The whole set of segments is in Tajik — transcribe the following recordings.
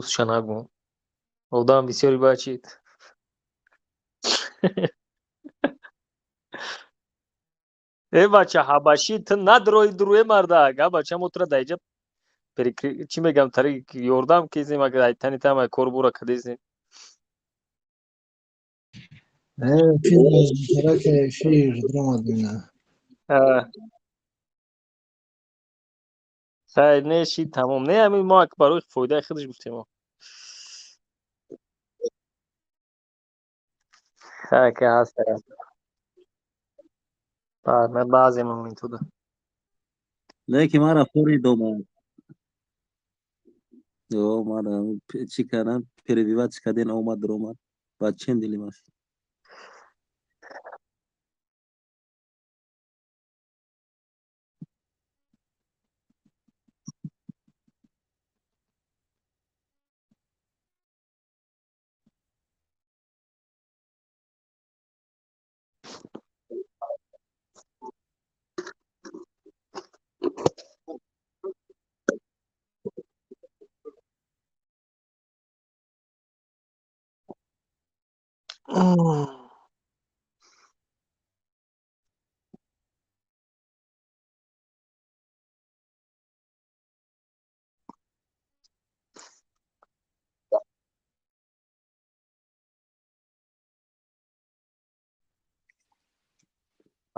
Русша нагӯ. Одам бисёри бачид. Э, бача ҳабашӣ, ту надрои дуруе, мардак. А бача, мо тура даиҷа чӣ мегам, тари ёрдам кезем, агар айтани там ай кор бура кадезем. Э, филм тараки эфир дромадина. Хайр, не шид, тамом. Не, ҳамин мо барои фоидаи худаш гуфтем. Хайр, ки ҳаст. Баъзе моментуда. Лекин мара форид омад. Ё мара чӣ кардам, перебивать карден, омад, даромад. Баъд чен дилим аст.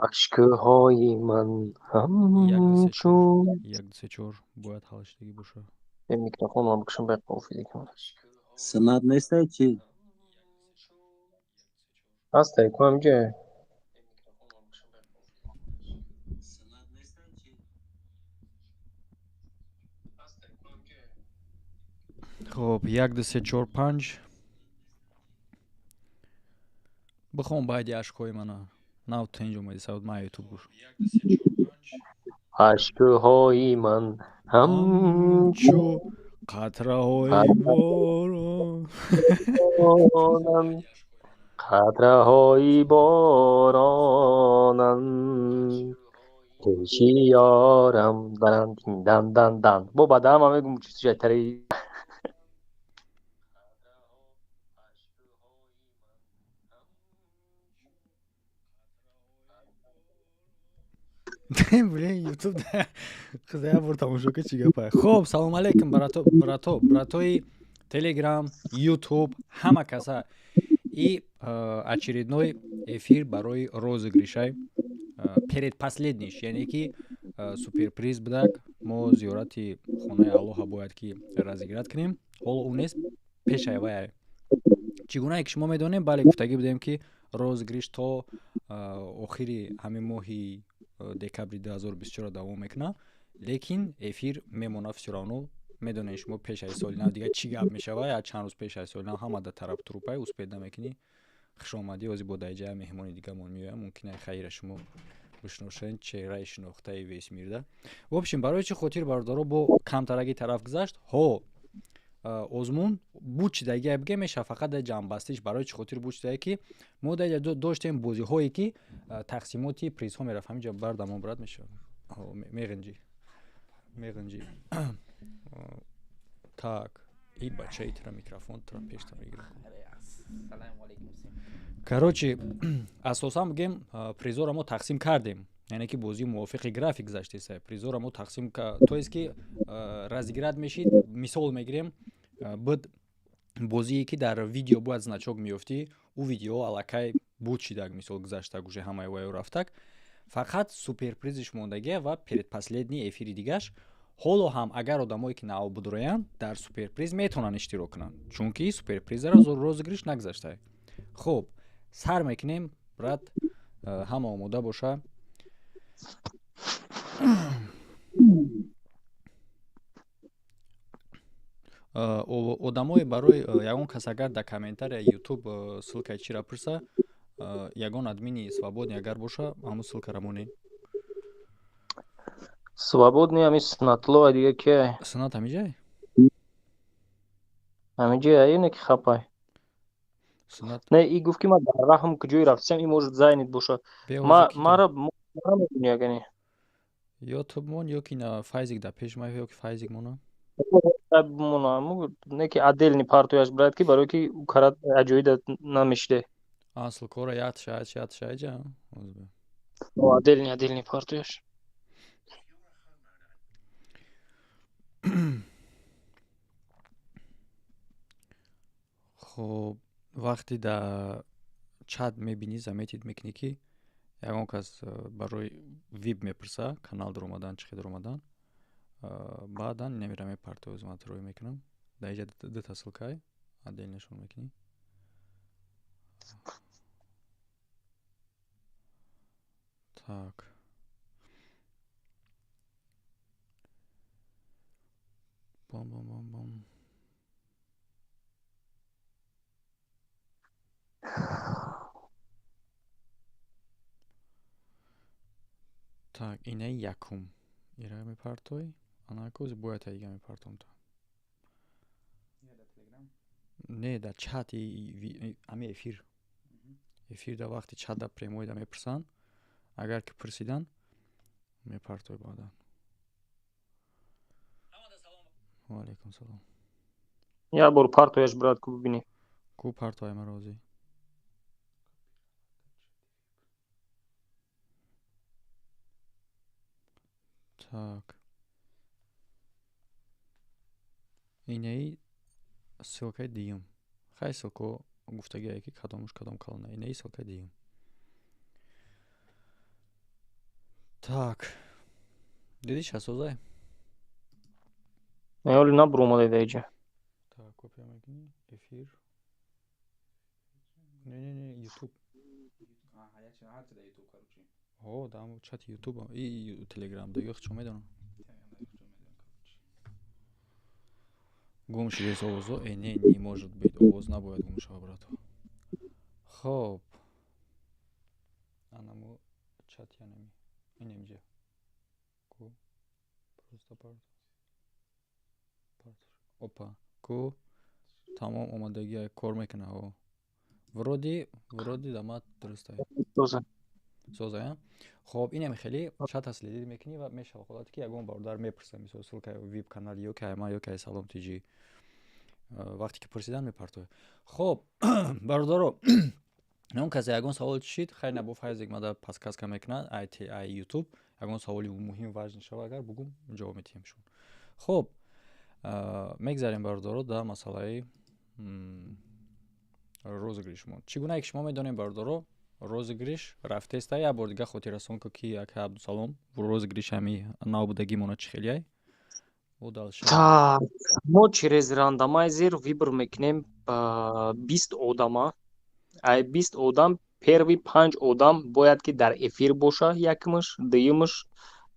Ашкҳои ман ҳамчун Як, ду, се, чор, бояд ҳал шудагӣ боша. Микрофонро бикушам, бояд қофида кунам. Суннат нестай чӣ? Ҳастай ку ҳамҷа. Хоб, як, ду, се, чор, панҷ. Бихон баъди ашкҳои мана. Нав тинҷ омади, савд ман ютуб гӯш. Ашкҳои ман ҳамчу қатраҳои борон. Қатраҳои боронанд, пеши ёрам даранд дан дан дан. Бо ба даҳама мегум чизтари. Блин, ютуб хиза як бор тамошо ки чӣ гапа. Хоб, салом алейкум, брато, брато, братои Телеграм, Ютуб, ҳама каса. И очередной эфир барои розыгрышай, предпоследниш, яъне ки суперприз будак. Мо зиёрати хонаи Аллоҳа бояд ки разыграть кунем. Ҳоло ӯ нест, пешай вай. Чӣ гунае ки шумо медонем, бале, гуфтагӣ будем, ки розыгрыш то охири ҳамин моҳи декабри 2024 давом мекунад, лекин эфир мемонад всё равно. Медонед шумо, пешаи соли нав дига чӣ гап мешава? Я чанд рӯз пешаи соли нав ҳама да тараф трупай, успеть намекунӣ. Хушомадӣ. Ҳозир бо даиҷа меҳмони дигамон меоям, мумкин ай хайра шумо бишношед, чеҳраи шинохтаи весмирда. В общем, барои чӣ хотир, бародаро, бо камтараги тараф гузашт? Ҳо, озмун буд, чидаги бигем меша, фақат дар ҷамъбастиш. Барои чӣ хотир буд чидаги, ки мо дар доштем бозиҳое, ки тақсимоти призҳо мерафт. Ҳаминҷа бардамон, брат, мешавад, меғинҷӣ, меғинҷӣ. Так, и бачаи тира микрофон тира пештар мегирад. Короче, асосан бигем, призора мо тақсим кардем, яъне ки бозии мувофиқи график гузаштеса. Призора мо тақсим, то есть ки разыграть мешид. Мисол мегирем, буд бозие, ки дар видео бояд значок меёфтӣ, ӯ видео аллакай буд шидаг, мисол гузаштаг, уже ҳамаи ваю рафтак, фақат суперпризиш мондагия ва предпоследний эфири дигаш. Ҳоло ҳам агар одамое, ки нав будроянд, дар суперприз метавонанд иштирок кунанд, чунки суперпризаро розыгрыш нагузаштае. Хуб, сар мекунем, брат, ҳама омода боша. Одамое барои ягон кас агар дар комментария Ютуб ссылкаи чира пурса, ягон админи свободный агар боша, ҳамун ссылкара монед. Свободный ҳами Снатло, дига ки? Снат ҳамиҷай? Ҳамиҷай, ине ки хапай. Снат. Не, и гуфт, ки ман дар раҳм куҷои рафтисам, и может занят боша. Мара мара медони, агани. Ё ту мон, ё ки на, Файзик дар пеш ма, ё ки Файзик мона. Не ки отдельный партояш брат, ки барои ки ӯ карат аҷоида намешиде. А, ссылкора ятша, ятша иҷа. Отдельный партояш. Хоб, вақте дар чат мебинӣ, заметить мекунӣ, ки ягон кас барои вип мепурса, канал даромадан, чӣ хел даромадан, баъдан намера мепартои, ӯзмат рӯй мекунам. Дар иҷа дута ссылкай отдельно нишон мекунӣ. Так. Бом бом бом бом. Так, инаи якум. Ира мепартой, анаку бояд дига мепартом то. Не, дар чат ами эфир. Эфир дар вақти чат дар прямой да мепурсанд. Агар ки пурсидан, мепартой баъдан. Ва алайкум салом. Як бор партояш, брат, ку бибинӣ. Ку партоя маро озӣ? Так. Инаи ссылкаи дуюм. Хай, ссылко гуфтагие ки кадомуш кадом калона. Инаи ссылкаи дуюм. Так. Дидӣ, шасозай? Не, ҳоли набуромадай дар иҷа. Так, копия мекунӣ, эфир. Не, не, не, YouTube. О, да, чати YouTube и Telegram да ё чо медонам. Гум шудес овозо? Э, не, не может быть. Овоз набояд гум шава, брато. Хоб. Анаму чат янами. Инемҷа. Ку. Просто парт. Опа. Ку. Тамом, омадагия кор мекуна, о. Вроде дамат дурустай. Соза, хоб, инам хеле чат следить мекунӣ ва мешава ҳолате ки ягон бародар мепурса, мисол, ссылка вип канал ё ки ма ё ки Салом ТЖ, вақте ки пурсидан, мепартояд. Хоб, бародаро, он касе ягон савол чишид, хайр набо, Файзик мада подсказка мекунад, ай Ютуб ягон саволи муҳим, важный шава, агар бугум, ҷавоб метиҳем шумо. Хоб, мегзарем, бародаро, да масъалаи розыгрыш. Мо чӣ гунае ки шумо медонем, бародаро, розыгрыш рафтеста. Як бор дига хотиррасон ку, ки ака Абдусалом, розыгрыш ҳами навбудагимона чӣ хелияй? Так, мо через рандомайзер выбор мекунем 20 одама. Ай 20 одам первый панҷ одам бояд ки дар эфир боша, якмаш, дуюмаш,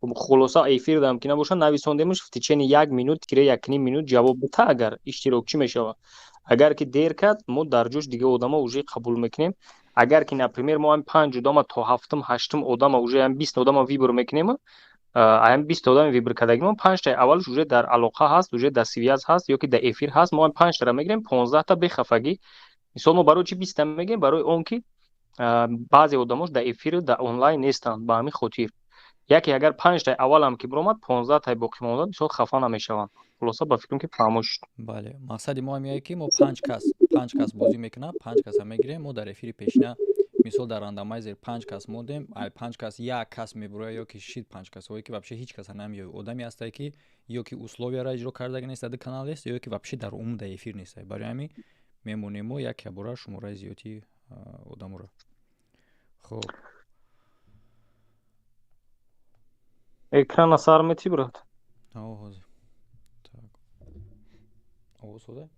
хулоса, эфир дам ки набоша, нависондемаш, в течение як минут тире якним минут ҷавоб бита, агар иштирокчӣ мешава. Агар ки дер кард, мо дар ҷош дига одама уже қабул мекунем. Агар ки, например, мо ҳам панҷ одама то ҳафтум, ҳаштум одама, уже ҳам 20 одама выбор мекунем, аям 20 одами выбор кардагимо, панҷтаи аввалш уже дар алоқа ҳаст, уже дар связь ҳаст ё ки дар эфир ҳаст, мо ҳам панҷтара мегирем, 15-та бехафагӣ. Мисол, мо барои чӣ 20-та мегирем? Барои он ки баъзе одамош дар эфиру дар онлайн нестанд. Ба ҳамин хотир яке агар панҷтаи аввалам ки биромад, 15-таи боқимонда, мисол, хафа намешаванд. Хулоса, ба фикрам, ки фаҳмош шуд. Бале, мақсади мо ҳам ки мо панҷ кас бозӣ мекунад, панҷ каса мегирем. Мо дар эфири пешина, мисол, дар рандомайзер панҷ кас мондем, ай панҷ кас як кас мебурояд ё ки шид панҷ касҳое ки вообще ҳеҷ каса намеояд. Одаме ҳастае, ки ё ки условияро иҷро кардага нест, дар канал нест, ё ки вообще дар умум дар эфир нест. Барои ҳамин мемонем мо як ябора шумораи зиёди одаморо. Хоб. Экрана сар метӣ, брат? Ҳозир. Так, овоз сода.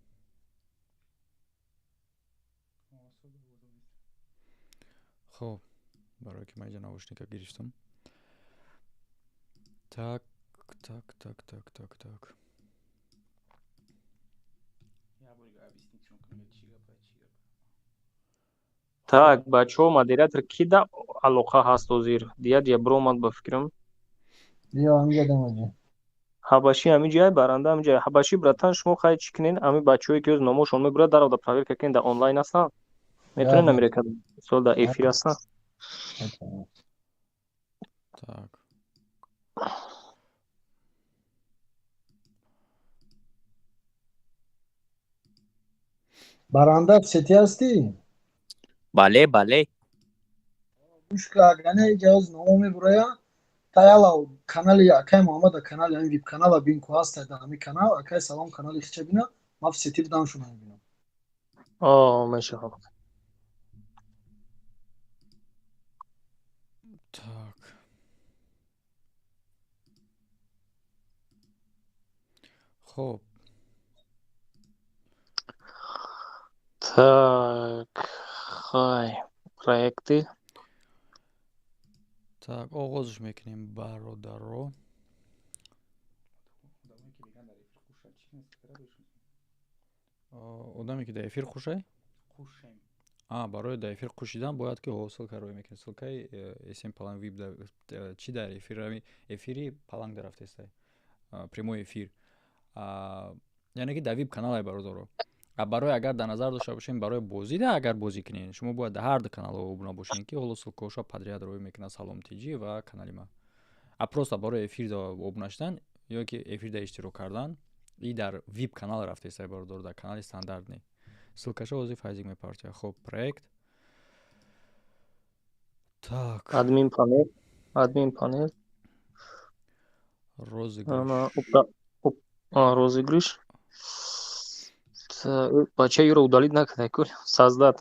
Хоб, барое ки ман иҷа наушника гирифтам. Так, так, так, так, так, так. Так, бачаҳо, модератор ки да алоқа ҳаст ҳозир? Дия, дия биромад, ба фикрам. Ё, ҳамиҷа дамаҷа. Ҳабашӣ ҳамиҷай, баранда ҳамиҷай. Ҳабашӣ, братан, шумо хай чӣ кунен, ҳами бачаҳое ки номошон мебурад, дарода проверка кунен, дар онлайн ҳастанд, метавонед намира кард, мисол, дар эфир ҳастанд. Так. Баранда в сети ҳастӣ? Бале, бале. Гӯш ка, агар не иҷоз номо мебуроя, та яла канали акай Муҳаммад, канали ҳамин вип канала бин ку ҳаста дар ҳамин канал, акай Салом канали хича бина, ман в сети будам, шумо мебинам. О, мешавад. Так. Хоб. Так, хай, проекты. Так, оғозш мекунем, бародаро. Одаме ки дар эфир хушай? А, барои дар эфир қушидан бояд ки ссылка рӯй мекунед. Ссылкаи см паланг вип чи дар эфир, эфири паланг дарафтестай. Прямой эфир. Яъне ки дар вип каналай, бародаро. А барои агар дар назар дошта бошем, барои бозӣ да, агар бозӣ кунед, шумо бояд дар ҳар ду каналҳо обуна бошед, ки ҳоло ссылкаҳоша подряд рӯй мекунад Салом ТЖ ва канали ман. А просто барои эфир обуна шудан ё ки эфирда иштирок кардан и дар вип канал рафтестай, бародор, дар канали стандартный. Ссылкаша ҳозир Файзик мепартояд. Хоб, проект. Так. Админ панел. Админ панел. Розыгрыш. Розыгрыш. Бача юро удалить накарда ку. Создать.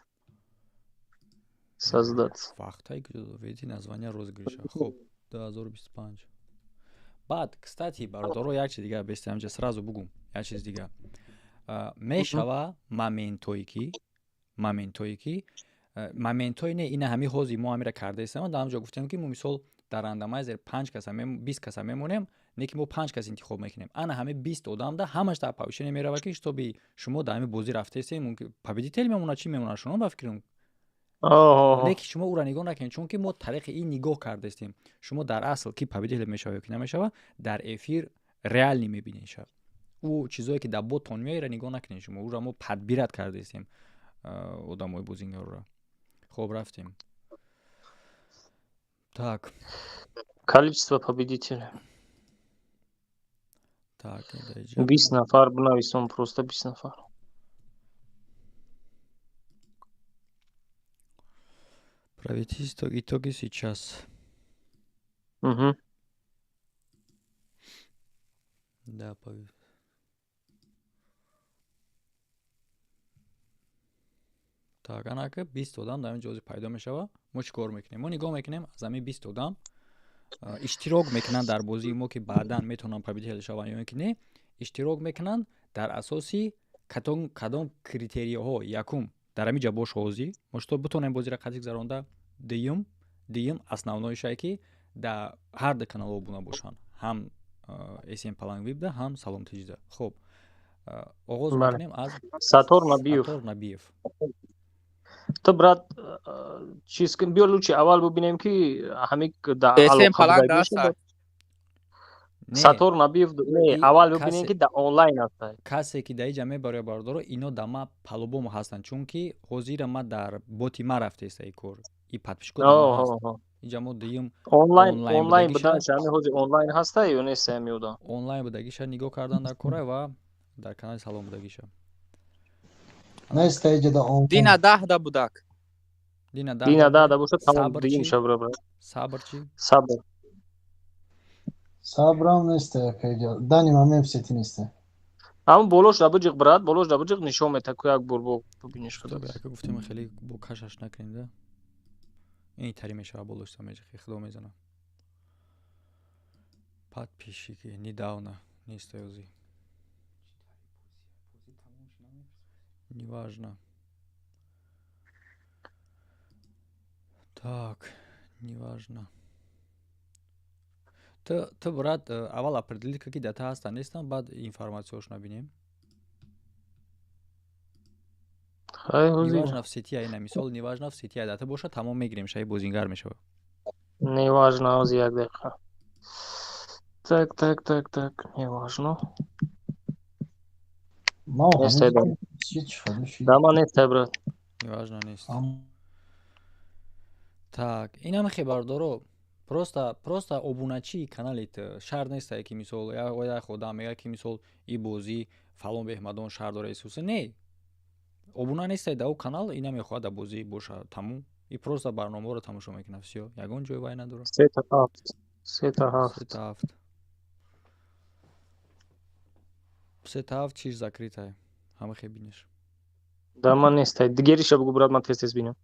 Создать. Вақтай введите название розыгрыша. Хоб, 2025. Баъд, кстати, бародаро, як чиз дигар бести ҳамҷа сразу бугум, як чиз дигар. Мешава моментое ки моментое не, ина ҳами ҳози мо ҳамира кардаистам, дар ҳамҷо гуфтем, ки мо мисол дар рандомайзер панҷ каса, 20 каса мемонем, не ки мо панҷ кас интихоб мекунем. Ана ҳами 20 одамда ҳамаш дар оповещение мерава, ки чтобы шумо дар ҳами бозӣ рафтаистем, мумкин победитель мемонад, чӣ мемонад шумо ба фикрам. Не ки шумо ӯра нигоҳ накунед, чунки мо тариқи ин нигоҳ кардаистем. Шумо дар асл ки победитель мешава ё ки намешава, дар эфир реально мебинед ша. Ӯ чизое ки дар ботон меояра нигоҳ накунед шумо, ӯра мо подбирать кардаистем одамои бозингарора. Хоб, рафтем. Так. Количество победителей. Так, 20 нафар бинависом, просто 20 нафар. Провести итоги сейчас. Угу. Да, так, анака 20 одам дар ин ҷози пайдо мешава. Мо чӣ кор мекунем? Мо нигоҳ мекунем, аз ҳамин 20 одам иштирок мекунанд дар бозии мо, ки баъдан метавонанд победитель шаванд ё ин ки не, иштирок мекунанд дар асоси кадом критерияҳо. Якум, дар ҳамин ҷа бош ҳозӣ мо что битонем бозиро қатъи гузаронда. Дуюм, основноишае ки дар ҳар ду канал обуна бошанд, ҳам см паланг випда, ҳам Салом ТЖда. Хоб, оғоз мекунем аз Сатор Набиев. Сатор Набиев. Ту, брат, чиз кун, биё лучше аввал бубинем, ки ҳами СМ паланг даста. Сатор Набиев не, аввал бубинем, ки дар онлайн аст. Касе ки дар иҷа мебарояд, бародаро, ино дар ма по-любому ҳастанд, чунки ҳозира ма дар боти ма рафтеста и кор и подписчико инҷа мо дуюм. Онлайн, онлайн буданаш, ҳами ҳозир онлайн ҳаста ё нест ҳами одам? Онлайн будагиша нигоҳ кардан дар кора ва дар канали Салом будагиша. Нест иҷада онлайн. Дина 10-да будак. Дина. Дина 10-да бошад, тамом, дуюм шабра, брат. Сабр чӣ? Сабр. Сабрам нест иҷа. Данный момент в сети нест. Ҳамн болош да биҷиқ, брат, болош да биҷиқ, нишон мета ку, як бор бо бубиниш худат. Ака, гуфтем, хеле бо кашаш накунем да. Ин тари мешава, болош да меҷиқи, худо мезана. Подписчики недавно нест ӯзи. Неважно. Так, неважно. Ту, брат, аввал определи, ки дата ҳастанд, нестанд, баъд информатсияҳошро набинем. Неважно, в сети ина мисол, неважно, в сети дата боша, тамом, мегирем, шаи бозингар мешава. Неважно, ҳозир, як дақиқа. Так, так, так, так, неважно. Дама нестай, брат. Неважно нест. Так, инам хебардоро, просто обуначии каналит шарт нестае, ки мисол як одам мегӯяд, ки мисол и бозӣ фалон беҳмадон шар дора, Исусе не. Обуна нестай да ӯ канал, ина мехоҳад да бозӣ боша, тамом. И просто барномаро тамошо мекунад, всё. Ягон ҷой вай надорад. Сета ҳафт. Сета ҳафт. Сета ҳафт. Сета ҳафт чиш закрытае. Ҳама хе бинеш. Да ман нестай. Дигариша бугу, брат, ман тез тез бинам.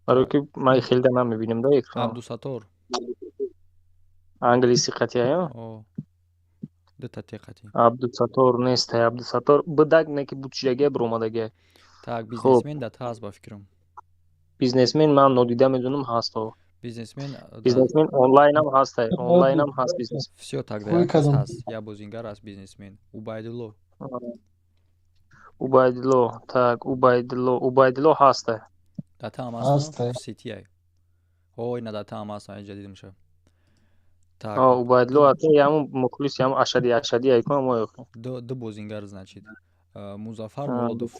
Барои ки ман хеле да намебинам да экран. Абдусатор. Англиси қатия, О. Дута те қати. Абдусатор нестай, Абдусатор. Будаг не ки бутшидагия биромадагия. Так, бизнесмен да та ҳаст, ба фикрам. Бизнесмен ман нодида медонам, ҳаст. Бизнесмен. Бизнесмен онлайнам ҳастай, онлайнам ҳаст бизнес. Всё, тогда як кас ҳаст, як бозингар аст бизнесмен. Убайдулло. Убайдулло, так, Убайдулло, Убайдулло ҳастай. Дата ҳам ҳаст, ситиай. О, ина дата ҳам ҳаст, инҷа дидимша. Так. О, Убайдулло ата яму мухлис, яму ашади ашади айкун мо ёхи. Ду бозингар, значит. Музаффар Муродов.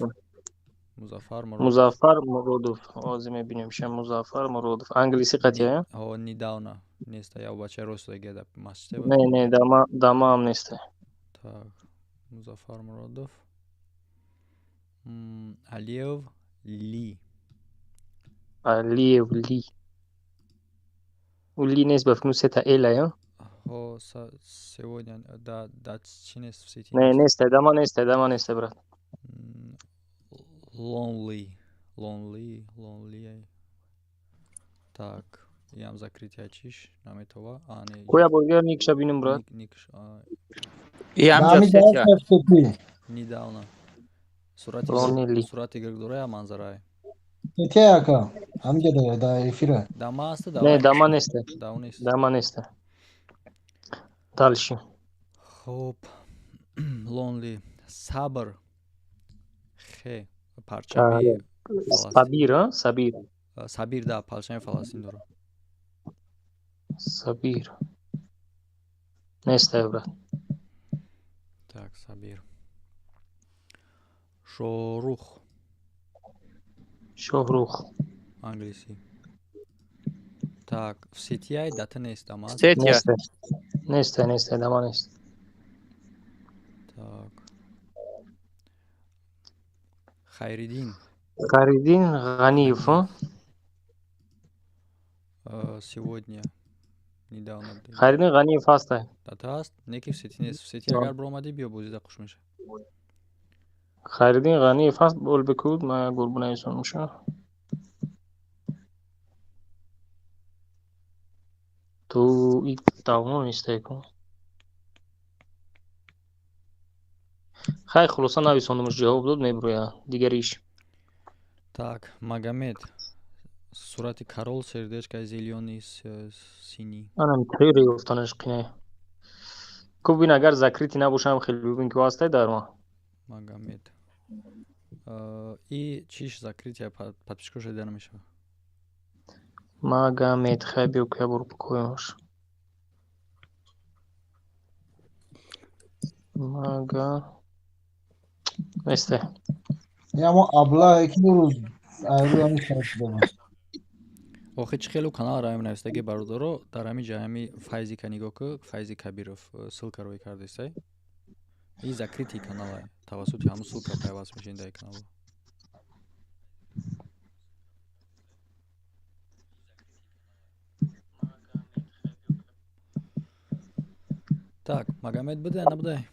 Музаффар Муродов. Музаффар Муродов. Ҳозир мебинем ша Музаффар Муродов. Англиси қатия? О, недавно неста, я бача рост геда масҷид. Не, не, дама дама ҳам неста. Так, Музаффар Муродов. Алиев Ли. Алиев Ли. Ли нест, ба фикру сета эла, я? О, сегодня, да, да, чи нест в сети? Не, неста, дама неста, дама неста, брат. Lonely, lonely, lonely. Так, ям закрытие чиш, наметова. А, не. Коя бургер никша бинем, брат? Никш. Ям ҷа Недавно. Сурати сурати гирдора манзарай. Сетия ака. Ҳамҷа да да эфира. Дама аст да. Не, дама неста. Дама неста. Дальше. Хоб. Lonely. Сабр. Хе. Парчами Сабир, Сабир. Сабир, да, парчами Фаластин дорад. Сабир. Нестай, брат. Так, Сабир. Шорух. Шоҳрух. Англиси. Так, в сетияй дата нест, ама. Сетия. Нестай, нестай, дама нест. Так. Хайриддин. Хайриддин Ғаниев. Сегодня. Недавно. Хайриддин Ғаниев ҳастай. Дата ҳаст? Не ки в сети нест. В сети агар биромадӣ, биё бозида хуш меша. Хайриддин Ғаниев ҳаст, бол бикуд, ман як гурбу нависонамша. Ту и давно нестай ку. Хай, хулоса нависондамаш, ҷавоб дод, мебурӯя. Дигариш. Так, Магомед. Сурати король, сердечко зелёный, синий. Анам тӯри ёфтанаш қине. Ку бин, агар закрытый набошам, хеле бибин ки ҳастай дар ма. Магомед. И чиш закрытие, подписчикош дида намешавад. Магомед, хай биё ку як бор бикоёмаш. Мага несте. Ямо аблае ки рӯз айрӯ ҳамин шуда. Охи чӣ хеле канал раем навистаги, бародаро, дар ҳамин ҷа ҳами Файзика нигоҳ ку, Файзи Кабиров ссылка рӯй кардестай. И закрытый каналай. Тавассути ҳамун ссылка пайваст мешавед дар каналу. Так, Магомед буде, набудай?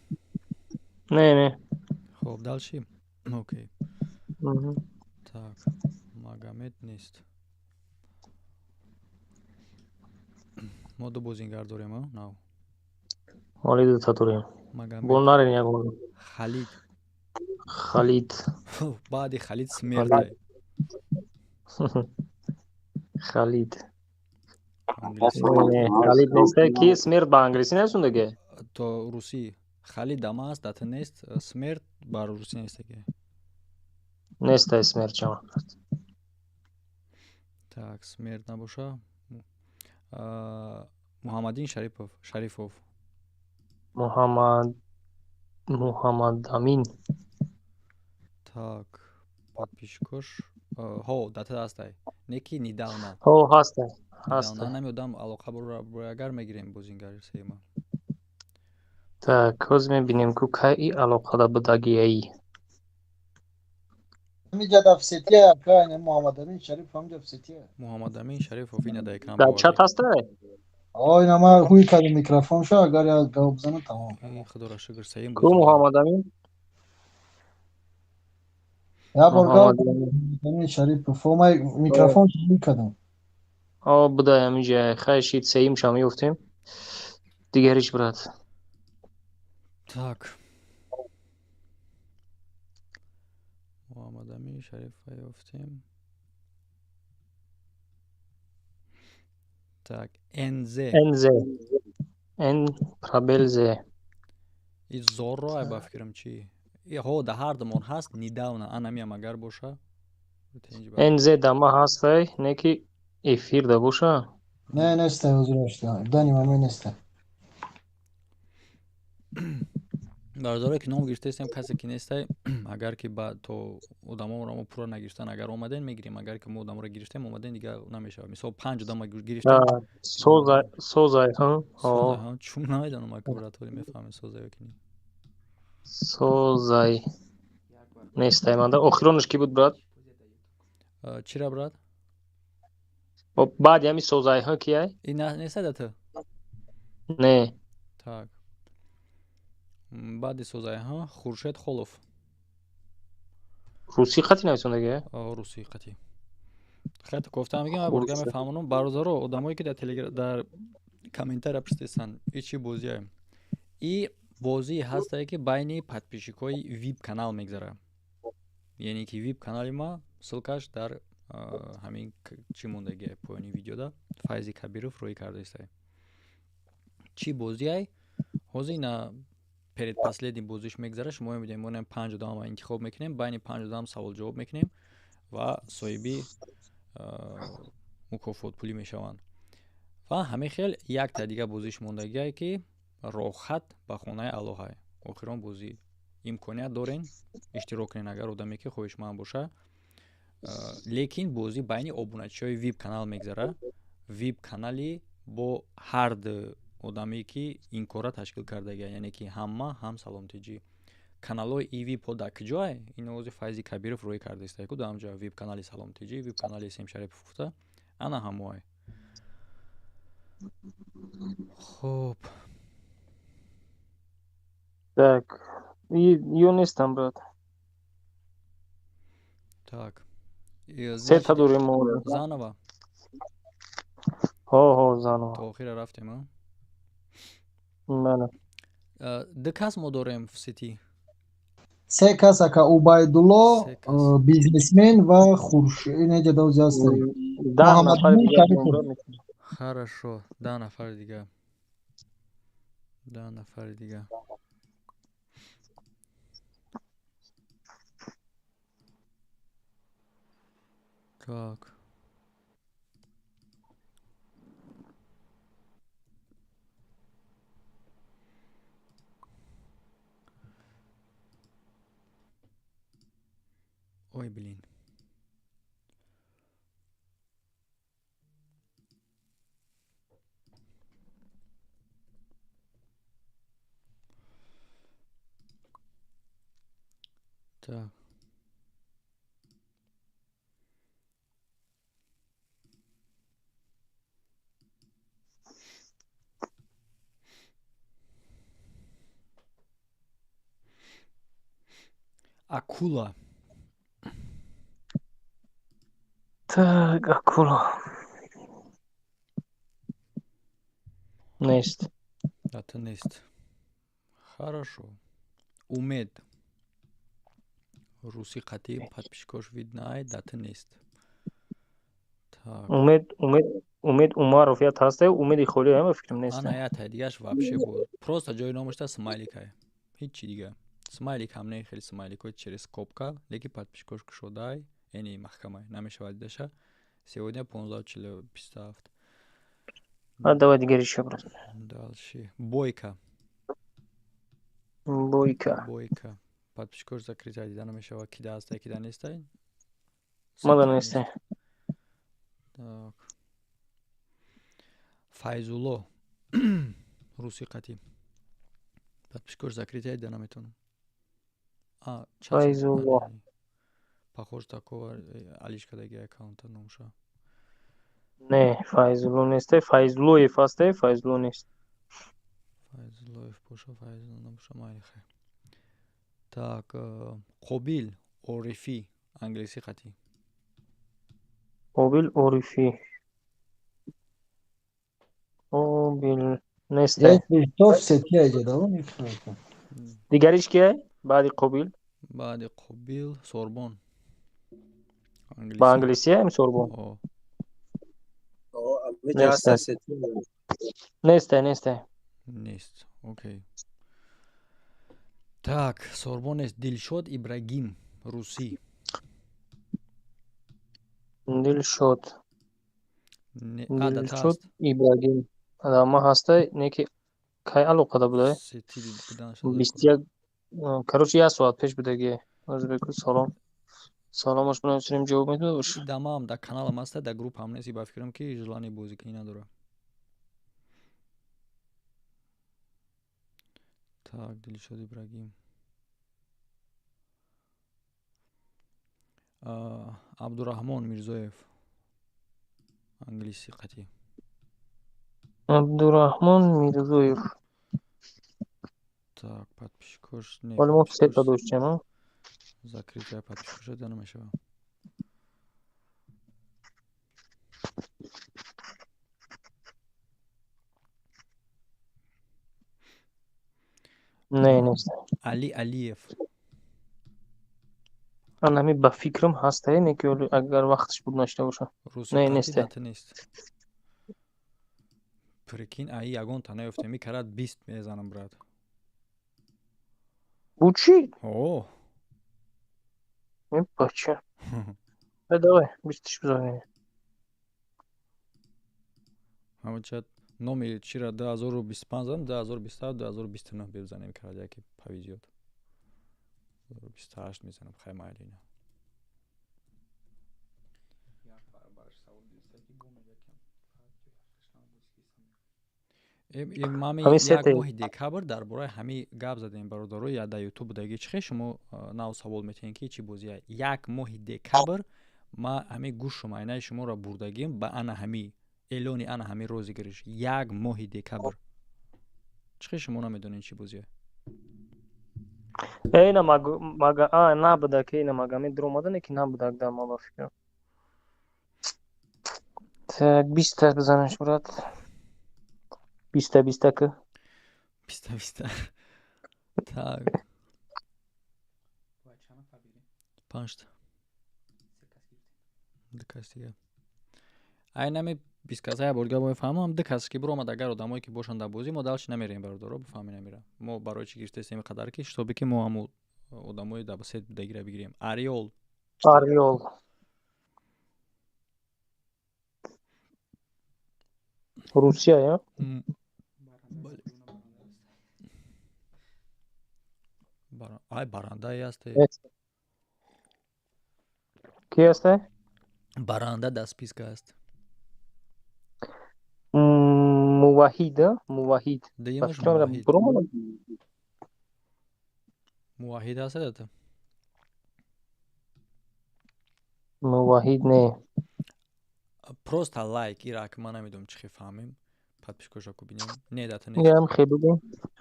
Не, не. Хоб, дальше. Окей. Так, Магомед нест. Мо ду бозингар дорем, а? Нав. Ҳоли дута дорем. Бо нарен ягон. Халид. Халид. Баъди Халид смертай. Халид. Халид нестай ки смерть ба англисӣ нависондаге? То русӣ. Халид дама аст, дата нест, смерть ба русӣ нестаге. Нестай смерть чама. Так, смерть набоша. Муҳаммадин Шарипов, Шарифов. Муҳаммад Муҳаммадамин. Так, подписчикош. Ҳо, дата ҳастай. Не ки недавно. Ҳо, ҳастай. Ҳастай. Намедонам, алоқа агар мегирем бозингари сеюма. Так, ҳозир мебинем ку кай и алоқада будагияи. Ҳамиҷа дар сетия ака, ина Муҳаммадамин Шариф ҳамиҷа сетия. Муҳаммадамин Шарифов ина дар экран. Дар чат ҳаста? О, ина ма ҳуй кардем микрофонша, агар як гап бизанам, тамом. Худоро шукр, саим. Ку Муҳаммадамин? Як бор гап Муҳаммадамин Шарипов, ма микрофон ҳуй кардам. О, будай ҳамиҷа. Хай шид, сеюмша меёфтем. Дигариш, брат. Так. Муҳаммадамин Шарифа ёфтем. Так, НЗ. НЗ. Н пробел З. И Зорро ай ба фикрам чи? Ҳо, да ҳар думон ҳаст, недавно анамиам агар боша. НЗ да ма ҳастай, не ки эфир да боша? Не, нестай ҳозир, дани маме нестай. Бародарое ки ном гирифтаистем, касе ки нестай, агар ки ба то одаморо мо пурра нагирифтан, агар омаден, мегирем. Агар ки мо одаморо гирифтем, омаден, дига намешавад. Мисол, панҷ одама гирифтем. Созай. Чун намедонам, ака, братоли, мефаҳмем созай ё ки не. Созай нестай манда. Охиронаш ки буд, брат? Чира, брат? Баъди ҳами созайҳо ки ай? Нестай да ту? Не. Так, баъди созайҳо Хуршед Холов. Русӣ қати нависондаги? Русӣ қати. Хеле гуфтам, мегӯям, бурга мефаҳмонам. Бародаро, одамое ки дар телегра, дар комментария пурсидестанд, и чӣ бозие? И бозие ҳастае, ки байни подписчикҳои вип канал мегзара, яъне ки вип канали ма ссылкаш дар ҳамин чӣ мондагия, поёни видеода Файзи Кабиров рӯй кардаистай. Чӣ бозиай? Ҳозир ина предпоследний бозиш мегзара. Шумо мебинем, мо панҷ одамро интихоб мекунем, байни панҷ одам савол-ҷавоб мекунем ва соҳиби мукофотпулӣ мешаванд. Ва ҳамин хел якта дига бозиш мондагиае, ки роҳат ба хонаи Аллоҳай, охирон бозӣ. Имконият дорен иштирок кунен, агар одаме ки хоҳишманд боша. Лекин бозӣ байни обуначиҳои вип канал мегзара, вип канали бо ҳар ду одаме ки ин корра ташкил кардагия, яъне ки ҳама ҳам Саломтиҷӣ. Каналҳои и випҳо дар куҷое? Ин ози Файзи Кабиров рӯй кардаиста ку дар ҳамҷо, вип канали Саломтиҷӣ, вип канали Сем Шарипов гуфта, ана ҳамоай. Хуб. Так, ё нестам, брат. Так. Сета дорем мо. Заново. Ҳо, ҳо, заново. То охира рафтем, а? Бале. Ду кас мо дорем в сети. Се кас, ака: Убайдулло бизнесмен ва Хуршед ҷадози ҳаст. 10 нафари дига. Хорошо, 10 нафари дига, 10 нафари дига. Так. Ой, блин. Так. Акула. Так, акула. Нест. Это нест. Хорошо. Умед. Руси қати, подписчикош видно, дата нест. Так. Умед, Умед, Умед Умаров ят ҳаста, Умеди холӣ ҳама фикрам нест. Ана ята дигаш вообще буд. Просто ҷои номашта смайликай. Ҳичи дига. Смайлик ҳам не, хеле смайликҳои через скобка, лекин подписчикош кушодай, эни маҳкамай, намешавад дидаша. Сегодня 15:57. А давай дигари ша, брат. Дальше. Бойка. Бойка. Бойка. Подписчикош закрыта, дида намешавад, кида ҳастай, кида нестай. Мада нестай. Так. Файзулло. Руси қати. Подписчикош закрыта, дида наметавонам. Файзулло. Похож такого алиш кадаги аккаунта номша. Не, Файзулло несте, Файзуллоев ҳасте, Файзулло нест. Файзуллоев боша, Файзулло набоша, майли, хай. Так, Қобил Орифӣ, англисӣ қатӣ. Қобил Орифӣ. Қобил несте. Дигариш кие? Баъди Қобил? Баъди Қобил Сорбон. Ба англисӣ ам Сорбон? Несте, несте. Нест. Окей. Так, Сорбон нест. Дилшод Ибрагим, русӣ. Дилшод. Дилшод Ибрагим. Ма ҳастай, не ки кай алоқада будай? 21, короче, як соат пеш будаги. Озбеку салом. Саломаш бинависем, ҷавоб медод бош. Дамам дар каналам ҳаста, дар группаам нест, ба фикрам ки желание бозикунӣ надорад. Так, Дилшод Ибрагим. Абдураҳмон Мирзоев. Англисӣ қатӣ. Абдураҳмон Мирзоев. Так, подписчикош не. Вале мо сета доштем, а? Закрытая подписчикош да намешава. Не, нест. Али Алиев. Анами ба фикрам ҳастае, не ки агар вақташ буд нашта боша. Не, несте. Нест. Прикинь, аи ягон та наёфтем, и карат 20 мезанам, брат. Бу чӣ? О. Э, бача. Э, давай, бистиш бизанем. Ҳамача номи чира 2025 задам, 2027, 2029 бизанем, карат яке повезёт. 2028 мезанам, хай майли ина. Мами як моҳи декабр дар бораи ҳамин гап задем, бародаро, я дар ютуб будаги. Чӣ хел шумо нав савол метиҳем ки чӣ бозия? Як моҳи декабр ма ҳамин гӯшу майнаи шуморо бурдагим ба ана ҳами эълони, ана ҳами розыгрыш. Як моҳи декабр. Чӣ хел шумо намедонед чӣ бозия? Э, ина мага а набудак, ина магами дуромада, ки набудак дар ма ба фикрам. Так, 20-та бизанеш, брат. 20-та, 20-та ки. 20-та, 20-та. Так. Панҷта. Ду кас дига. Айнами 20 каса як бор дига мефаҳмам, ду кас ки биромад, агар одамое ки бошанд дар бозӣ, мо дальше намерем, бародаро, бифаҳмед намера. Мо барои чӣ гирифтаистем қадар ки, чтобы ки мо ҳамун одамои дар сет будагиро бигирем. Ариол. Ариол. Русия, я? Ай, барандае ҳасте. Ки ҳасте? Баранда дар списка аст. Муваҳид, Муваҳид. Дуюмаш Муваҳид ҳаст дата? Муваҳид не. Просто лайк ира ки ман намедонам чӣ хел фаҳмем. Подпискаша ку бинем. Не, дата нест. Ям хел бигем.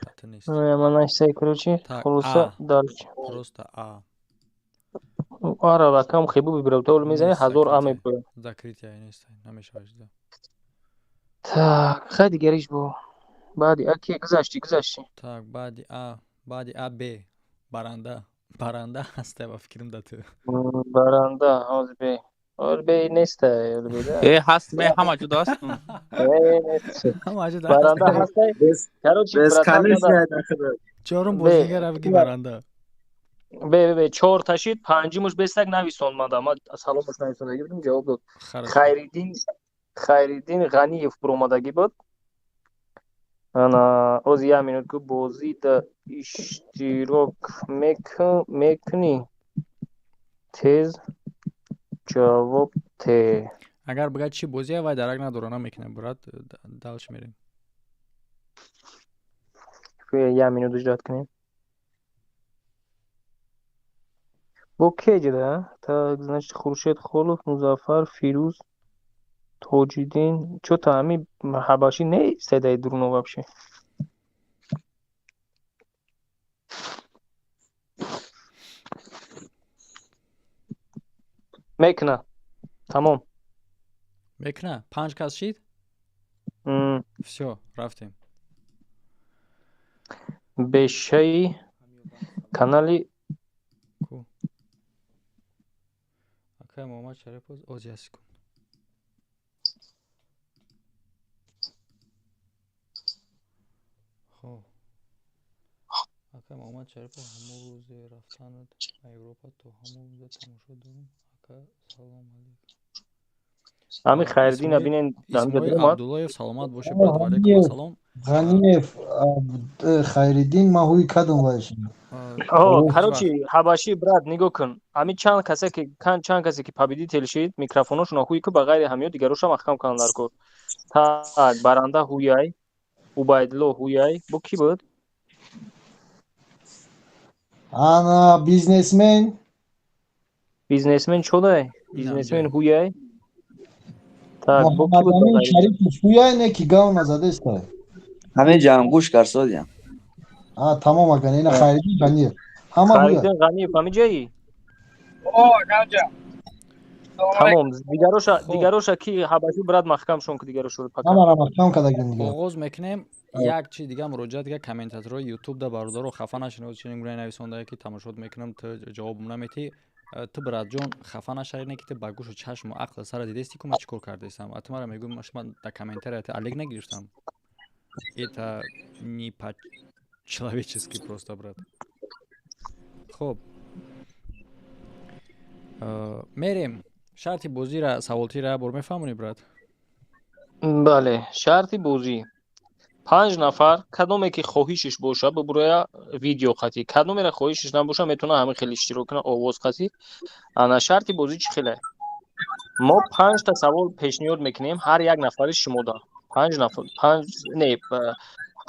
Дата нест. Ман наштай, короче, хулоса дальше. Просто а. Ара ракам хебу бибирам, то мезани 1000 а мепоям. Закрытие нест, намешавад да. Так, хай дигариш бо. Баъди а ки гузашти, гузашти. Так, баъди а, баъди а б. Баранда. Баранда ҳаста ба фикрам да ту. Баранда, ҳозир б. Ҳозир б неста, ҳозир б да. Э, ҳаст, ме ҳама ҷудо аст. Э, нест. Ҳама ҷудо. Баранда ҳаста. Короче, чорум бозигара биги баранда. Б, б, б, чор ташид, панҷумуш бестак нависон мада. Ма саломаш нависондаги будам, ҷавоб дод. Хайриддин, Хайриддин Ғаниев буромадагӣ буд. Ана, ози як минут ку бозида иштирок мекунӣ? Тез ҷавоб те. Агар бигӯяд чӣ бозия, вай дарак надора, намекунад, брат, дальше мерем. Як минут ждать кунем. Бо кеҷида? Так, значит, Хуршед Холов, Музаффар, Фирӯз, Тоҷиддин. Чё-то ҳами ҳабашӣ нест даи дуруно вообще. Мекуна. Тамом. Мекуна. Панҷ кас шид? Всё, рафтем. Бешаи канали Ку. Акай Муҳаммад Шарипов, оз як секунд. Хоб. Акай Муҳаммад Шарипов ҳамон рӯзе рафтанат ба Европа то ҳамон рӯза тамошо дорум. Ака, салом алейкум. Ҳами Хайриддина бинен. Исмоил Абдуллоев, саломат бошед, брат, ва алейкум ассалом. Ғаниев Хайриддин, ман ҳуи кадом вайшин. Короче, ҳабашӣ, брат, нигоҳ кун. Ҳами чанд касе ки победитель шид, микрофоношона ҳуи ку, ба ғайри ҳамиё дигарошам маҳкам кунанд дар кор. Так, баранда ҳуяй, Убайдулло ҳуяй, бо кӣ буд? Ана бизнесмен. Бизнесмен чодай? Бизнесмен ҳуяй. Так, бо кӣ буд? Муҳаммадамин Шарипов ҳуяй, не ки гав назадестай. Ҳамин ҷам гӯш карсодиям. А, тамом, аган ина Хайриддин Ғаниев. Ҳама ҳуяй. Хайриддин Ғаниев ҳами ҷаи? О, акаҷа. Тамом, дигароша ки ҳабашӣ, брат, маҳкам шон ки дигарошо пока. Ҳамара маҳкам кардагим дига. Оғоз мекунем. Як чи дига муроҷиат дига комментаторҳои ютуб да, бародаро, хафа нашинед, чунин гуна нависондае ки тамошот мекунам, ту ҷавоб наметӣ. Ту, братҷон, хафа нашавӣ, не ки ту ба гӯшу чашму ақли сара дидести ку ман чӣ кор кардестам, а ту мара мегӯй, шума дар комментария алек нагирифтам. Это не по-человечески просто, брат. Хоб, мерем. Шарти бозира, саволтира як бор мефаҳмонӣ, брат? Бале, шарти бозӣ: панҷ нафар, кадоме ки хоҳишиш боша, бибуроя видео қатӣ, кадомеро хоҳишиш набоша, метавона ҳамин хел иштирок кунад овоз қатӣ. Ана шарти бозӣ чӣ хеле? Мо панҷта савол пешниҳод мекунем ҳар як нафари шумода. Панҷ нафар, панҷ не,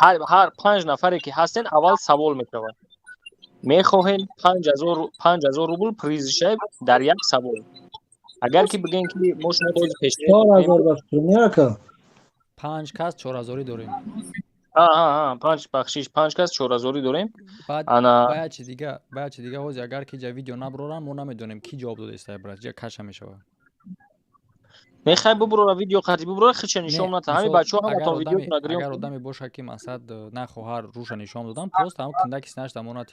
ҳар панҷ нафаре ки ҳастен, аввал савол мешавад: мехоҳем 5000 рубл призиша дар як савол. Агар ки бигӯем ки мо шумо боз пешниҳод 4000 ба фикр не, ака? Панҷ кас чорҳазорӣ дорем. Панҷ, бахшиш, панҷ кас чорҳазорӣ дорем. Баъд Ана баъд чи дига, баъд чи дига, ҳозир агар ки ҷа видео наброрам, мо намедонем ки ҷавоб додаиста, брат, ҷа каша мешавад. Мехай бубурора, видео қатӣ бубурора, хича нишон Не, ната. Ҳами мисол, бачаҳо агар ҳаматон одаме видео нагирем. Агар одаме бошад ки масалан нахоҳар рӯша нишон додан, просто ҳам кундаки синаш дамона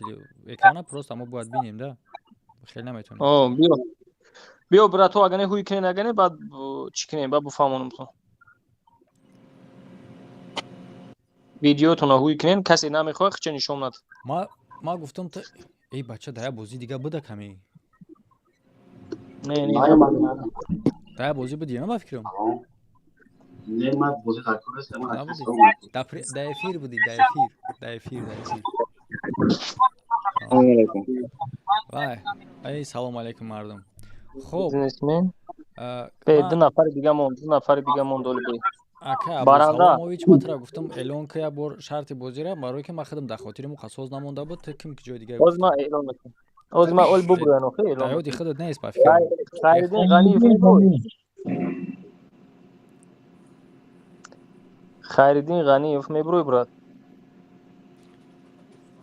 экрана, просто мо бояд бинем да, хеле наметонем. О, биё, биё, брато, агане ҳуй кунен, агане баъд чӣ кунем, баъд буфаҳмонам то. Видеотона ҳуй кунен, касе намехоҳад, хича нишон ната. Ма гуфтам ту, эй бача, да як бозӣ дига буда ками. Не, не. Да як бозӣ буди, ба фикрам. Не, ман бозӣ дар кор нестам, ман Набуди? Да эфир буди, да эфир, да эфир, да эфир. Салому алейкум. Вай, эй, салому алейкум, мардум. Хоб. Бизнесмен. Бе, ду нафари дига монд, ду нафари дига монд, оли бе. Ака Баранда. Абдусаломович, ман тура гуфтам, эълон ка як бор шарти бозира, барое ки ман худам дар хотири муқассоз намонда буд, ту ким ки ҷои дига. Ҳозир ман эълон мекунам. Ҳозир ман оли бубурам, охи эълон. Дар ёди худат нест, ба фикрам. Хайриддин Ғаниев мебурӣ? Хайриддин Ғаниев мебурӯй, брат?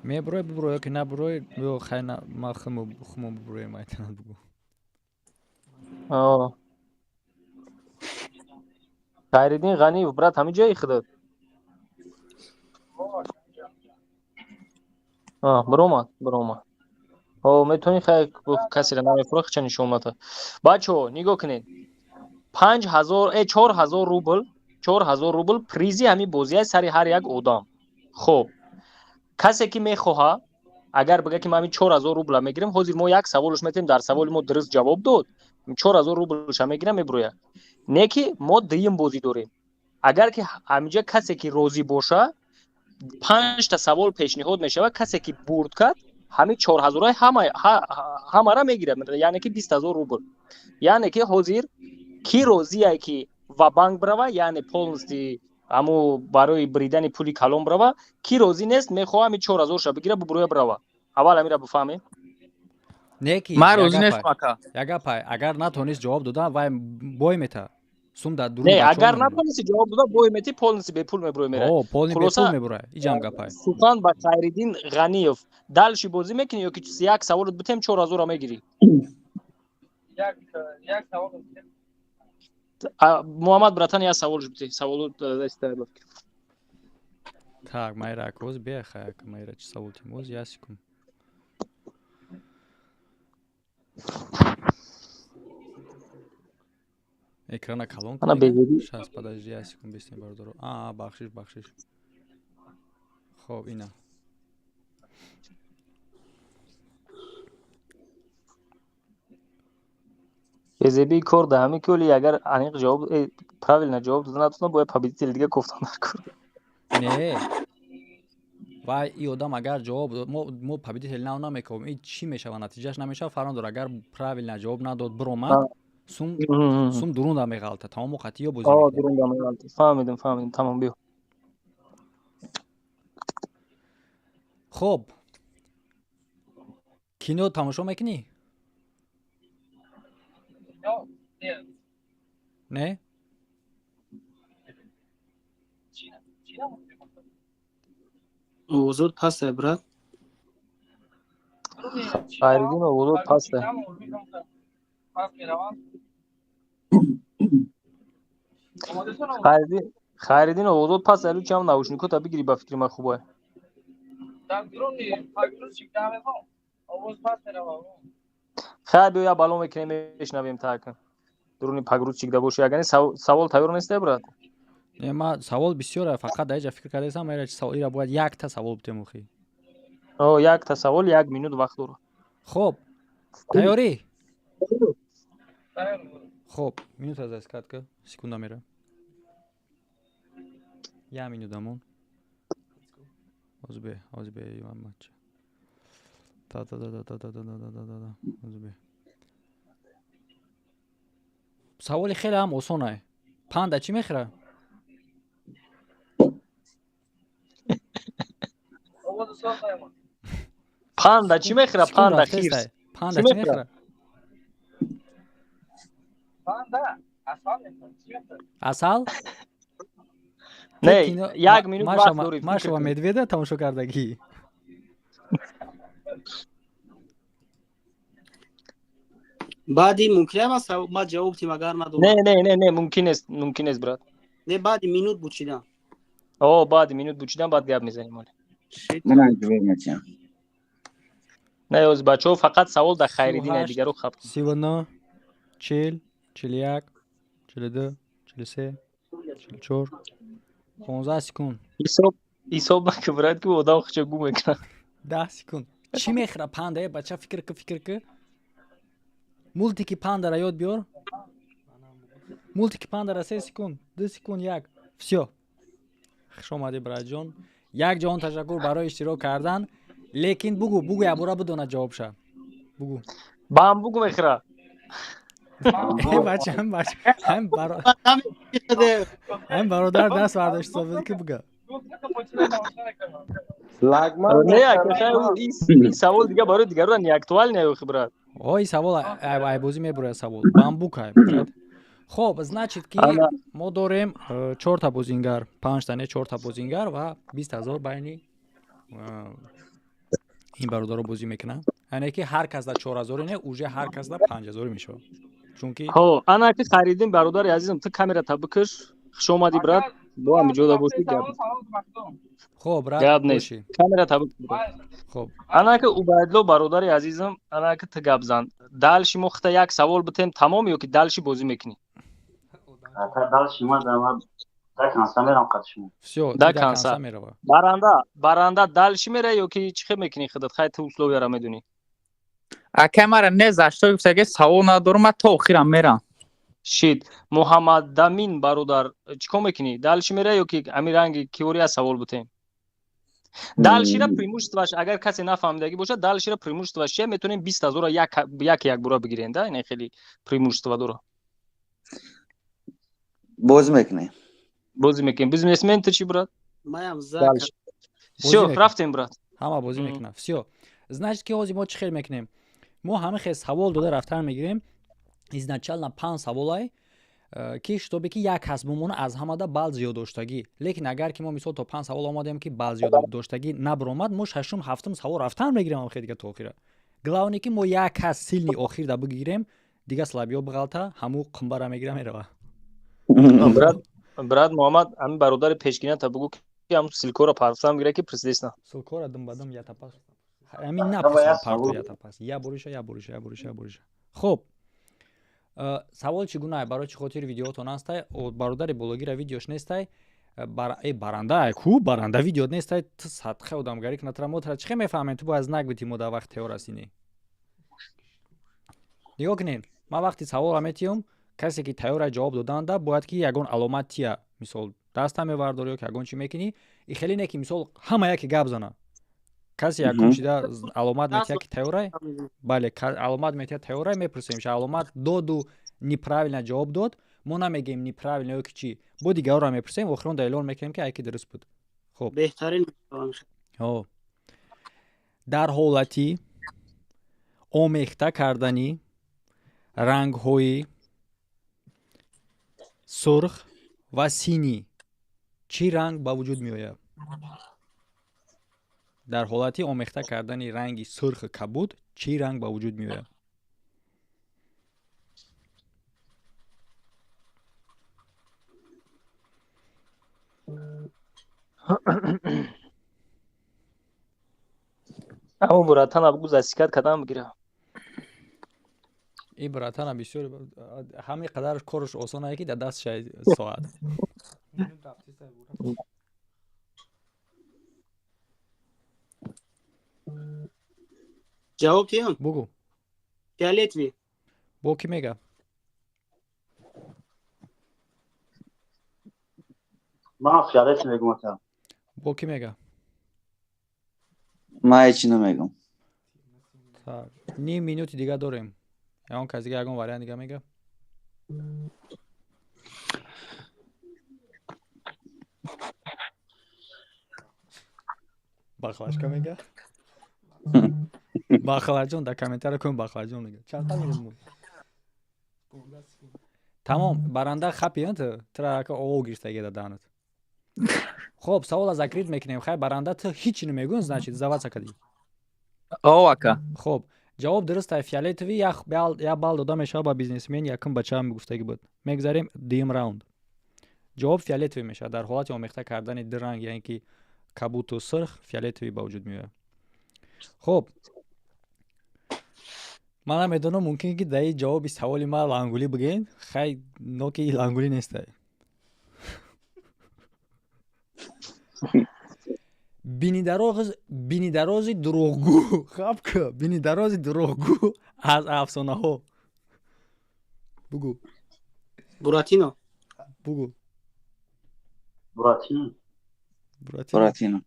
Мебурой, бубурой, ё ки набурой, ё хай, ма хумо бубуроем, айтанат бугӯ. О. Хайриддин Ғаниев, брат, ҳамин ҷои худат? А, биромад, биромад. О, метавонӣ, хай, касеро намефурӯ, хича нишон мата. Бачаҳо, нигоҳ кунед. 5000, э, 4000 рубл, 4000 рубл призи ҳамин бозия сари ҳар як одам. Хоб. Касе ки мехоҳа, агар бига ки ман ҳамин 4000 рубла мегирем, ҳозир мо як саволш метем, дар саволи мо дуруст ҷавоб дод, 4000 рублша мегирам, мебурояд. Не ки мо дуюм бозӣ дорем. Агар ки ҳаминҷа касе ки розӣ боша, панҷта савол пешниҳод мешавад, касе ки бурд кард, ҳамин чорҳазораи ҳамара мегирад, яъне ки 20 000 рубл. Яъне ки ҳозир ки розие ки ва-банк бирава, яъне полностью ҳаму барои бридани пули калон бирава, ки розӣ нест, мехоҳа ҳамин 4000-ша бигира, бубуроя, бирава. Аввал ҳамира бифаҳмем. Не ки Ман розӣ нестам, ака. Як гапай, агар натонист ҷавоб дода, вай бой мета. Сум дар дурун Не, бачаҳо агар мемонад. натонисти ҷавоб дода, бой мети, полностью бепул мебурой мерай. О, полный Хулоса, бепул мебурай. Иҷам гапай. Сухан ба Хайриддин Ғаниев. Дальше бозӣ мекунӣ ё ки як саволот битем, 4000-ро мегирӣ? Як савол. Муҳаммад, братан, як саволш бите. Саволот даста ба фикр. Так, майра акоз бехая, майра чи савол тим? Оз як секунд. Экрана калон Ана кунед. безебӣ. Щас, подожди, як секунд, бистем, бародаро. А, бахшиш, бахшиш. Хоб, ина. Безебии кор да ҳамин ки оли агар аниқ ҷавоб, правильно ҷавоб дода натонам, бояд победитель дига кофтан дар кор. Не. Вай и одам агар ҷавоб дод, мо победитель нав намекобем. И чӣ мешава, натиҷааш намешава, фарқ надорад. Агар правильно ҷавоб надод, биромад, сум дурунда меғалта. Тамом, мо қатъиё бозӣ мекунем. Дурунда меғалта. Фаҳмидам, фаҳмидам. Тамом, биё. Хоб. Кино тамошо мекунӣ? Не? Овозот пастай, брат. Хайриддин, овозот пастай. Хайриддин, Хайриддин, овозот пастай, лучше ҳам наушникота бигирӣ, ба фикри ман хубай. Хайр, биё, як бало мекунем, мешнавем так. Дуруни погрузчик да боши, агар савол тайёр нестай, брат? Не, ма савол бисёр, фақат дар инҷа фикр кардаистам, майра чи савол, ира бояд якта савол битем охи. О, якта савол, як минут вақт дорад. Хоб, тайёрӣ? Хоб, минута засекать ка, секунда мера. Як минут амон. Озбе, озбе, Иван Та та та та та та та та та та та. Озбе. Саволи хеле ҳам осонае. Панда чӣ мехӯрад? Панда чӣ мехӯрад? Панда хирс. Панда чӣ мехӯрад? Асал? Не, як минут вақт дорӣ. Маша ва Медведа тамошо кардагӣ? Баъди мумкин аст ма ҷавоб тим, агар надонам? Не, не, не, не, мумкин нест, мумкин нест, брат. Не, баъди минут бучидан. О, баъди минут бучидан, баъд гап мезанем оле. Манам ҷавоб метиҳам. Не, оз бачаҳо фақат савол дар Хайриддин, дигаро хаб. 39, 40, 41, 42, 43, 44, 15 секунд. Ҳисоб ҳисоб накун, брат, ки одам хича гум мекунад. 10 секунд. Чӣ мехӯрад панда, э, бача, фикр ку, фикр ку. Мультики пандара ёд биёр. Мультики пандара. 3 секунд, 2 секунд, як. Всё. Хуш омадӣ, братҷон. Як ҷаҳон ташаккур барои иштирок кардан. Лекин бугӯ, бугӯ, якбора бидонад ҷавобша. Бугӯ. Бамбук мехӯрад. Э, бача, ҳам бача, ҳам бародар даст бардошт ки буга. Не, ин савол дига барои дигарон неактуальный, охи, брат. О, ин савол айбозӣ мебурад, савол бамбук ай, брат. Хоб, значит ки мо дорем чорта бозингар, панҷта, не, чорта бозингар ва 20 000 байни ин бародаро бозӣ мекунанд. Яъне ки ҳар кас да 4000, не, уже ҳар кас да 5000 мешавад. Чунки Ҳо, ана ки Хайриддин, бародари азизам, ту камерата бикаш. Хуш омадӣ, брат. Бо ҳамиҷода бошӣ, гап. Хоб, брат, гап нест. Камерата бикаш. Хоб. Ана ки Убайдло, бародари азизам, ана ки ту гап зан. Дальше мо хита як савол битем, тамом, ё ки дальше бозӣ мекунӣ? Дальше ма да конца мерам қад шумо. Всё, да конца. Баранда, баранда дальше мера ё ки чӣ хел мекунӣ худат? Хай, ту условияро медонӣ. Акай, мара не за что гуфтаги, савол надорам, ман то охирам мерам. Шид. Муҳаммадамин, бародар, чӣ кор мекунӣ? Дальше мера ё ки ҳамин ранги кивория савол бутем? Дальшера преимуществоаш, агар касе нафаҳмидагӣ бошад, дальшера преимуществоаш чия? Метавонем 20 000-ро як як бора бигирем, да, ин хеле преимущество дора. Бозӣ мекунем. Бозӣ мекунем. Бизнесмен, ту чӣ, брат? Маям за. Всё, рафтем, брат. Ҳама бозӣ мекунад. Всё, значит ки ҳозир мо чӣ хел мекунем? Мо ҳама хел савол дода рафтан мегирем. Изначально панҷ саволай, ки чтобы ки як кас бимона аз ҳамада балл зиёд доштагӣ. Лекин агар ки мо мисол то панҷ савол омадем, ки балл зиёд доштагӣ набаромад, мо шашум, ҳафтум савол рафтан мегирем, ҳам дига то охира. Главное, ки мо як кас сильный охирда бигирем, дига слабиё биғалта, ҳаму қумбара мегира, мерава. Брат Муҳаммад, ҳамин бародари пешгината бугӯ, ки ҳам ссылкора парфтам гира, ки присдесна. Ссылкора дум ба дум ятапас, ҳамин напурсам, парто ятапас, я буриша, я буриша, я буриша, я буриша. Хуб, савол чӣ гуна? Барои чӣ хотир видеотон ҳастай? Бародари блогира видеош нестай. Э, баранда ку, баранда видеот нестай. Ту садқе одамгарӣ кунатра, мо тра чӣ хел мефаҳмем? Ту бояд знак битӣ, мо дар вақти тайёр ҳастӣ. Нигоҳ кунед, ман вақти саволра метиҳам, касе ки тайёра ҷавоб доданда, бояд ки ягон аломат тия, мисол, даста мевардорӣ ё ки ягон чӣ мекунӣ. И хеле не ки, мисол, ҳама яке гап зана. Касе якум шида аломат метиҳад, ки тайёрай, бале, аломат метиҳад, тайёрай, мепурсем ша. Аломат доду неправильно ҷавоб дод, мо намегӯем неправильно ё ки чӣ, бо дигарро мепурсем, охирон да эълон мекунем, ки айки дуруст буд. Хуб. Беҳтарин. Дар ҳолати омехта кардани рангҳои сурх ва синӣ чӣ ранг ба вуҷуд меояд? Дар ҳолати омехта кардани ранги сурху кабуд чӣ ранг ба вуҷуд меояд? Аммо братана бугӯ, засекать кардам бигира. И братана бисёр ҳамин қадар корш осонае, ки дар дастша соат. Ҷавоб диҳам? Бугӯ. Фиолетовый. Бо кӣ мега? Ман фиолетовый мегӯм, ака. Бо кӣ мега? Ман ҳечи намегӯм. Так, ним минути дига дорем. Ягон кас дига ягон вариант дига мега? Бахлашка мега? Бахлаҷон, дар комментария кун, бахлаҷон мега. Чанд минут? Тамом, баранда хапи ту, тура ака ово гирифтаги да даҳнат. Хоб, савола закрыть мекунем. Хай, баранда, ту ҳичи намегӯн, значит, сдаваться кардӣ. О, ака. Хоб, ҷавоб дуруст ай, фиолетовый. Як балл дода мешавад ба бизнесмен, якум бача гуфтагӣ буд. Мегзарем дуюм раунд. Ҷавоб фиолетовый мешавад. Дар ҳолати омехта кардани ду ранг, яъне ки кабуту сурх, фиолетовый ба вуҷуд меояд. Хоб, ман намедонам, мумкин ки дар ҷавоби саволи ман лангулӣ бигӯен. Хай, но ки лангулӣ нестай. Бинидарози дурӯғгӯ, хабка, бинидарози дурӯғгӯ аз афсонаҳо, бугӯ. Буратино. Бугӯ. Буратино. Буратино.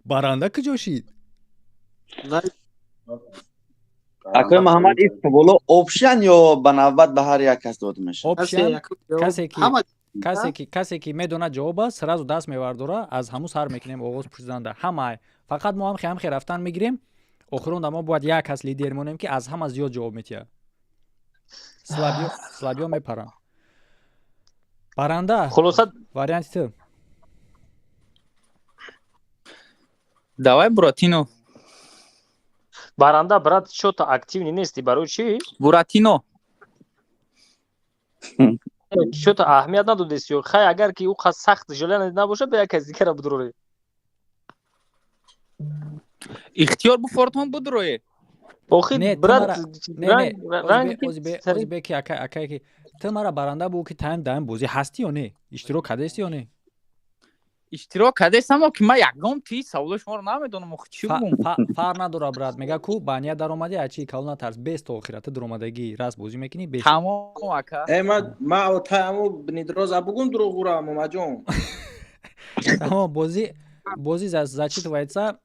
Баранда куҷо шид? Акои Муҳаммад, ин саволо общий ан ё ба навбат ба ҳар як кас дода мешавад? Общий ан. Касе ки медонад ҷавоба, сразу даст мевардора, аз ҳамун сар мекунем оғоз пурсиданда. Ҳама, фақат мо ҳамхе рафтан мегирем. Охирон мо бояд як кас лидер монем, ки аз ҳама зиёд ҷавоб метиҳад. Слабиё мепаранд. Баранда. Хулоса. Варианти ту. Давай Буратино. Баранда, брат, чё-то активный нести, барои чӣ? Буратино. Чё-то аҳамият надодеси. Хай, агар ки ӯ қад сахт желание набошад, ба як кас дигара бидурорӣ. Ихтиёр буфортон, будурое. Охи, брат. Ки акай, ки ту мара баранда бугӯ, ки таим даим бозӣ ҳастӣ ё не, иштирок кардасти ё не? Иштирок кардастам, ки ман ягон ти саволои шуморо намедонам, охи чӣ бугум? Фарқ надорад, брат, мега ку ба ният даромадӣ, ачи калон натарс, бес то охира ту дуромадагӣ, раст бозӣ мекунӣ, бес. Тамом, ака. Э, ма тааму бинидроз бугум дурӯғура, Момаҷон. Тамом, бозӣ зачитывается,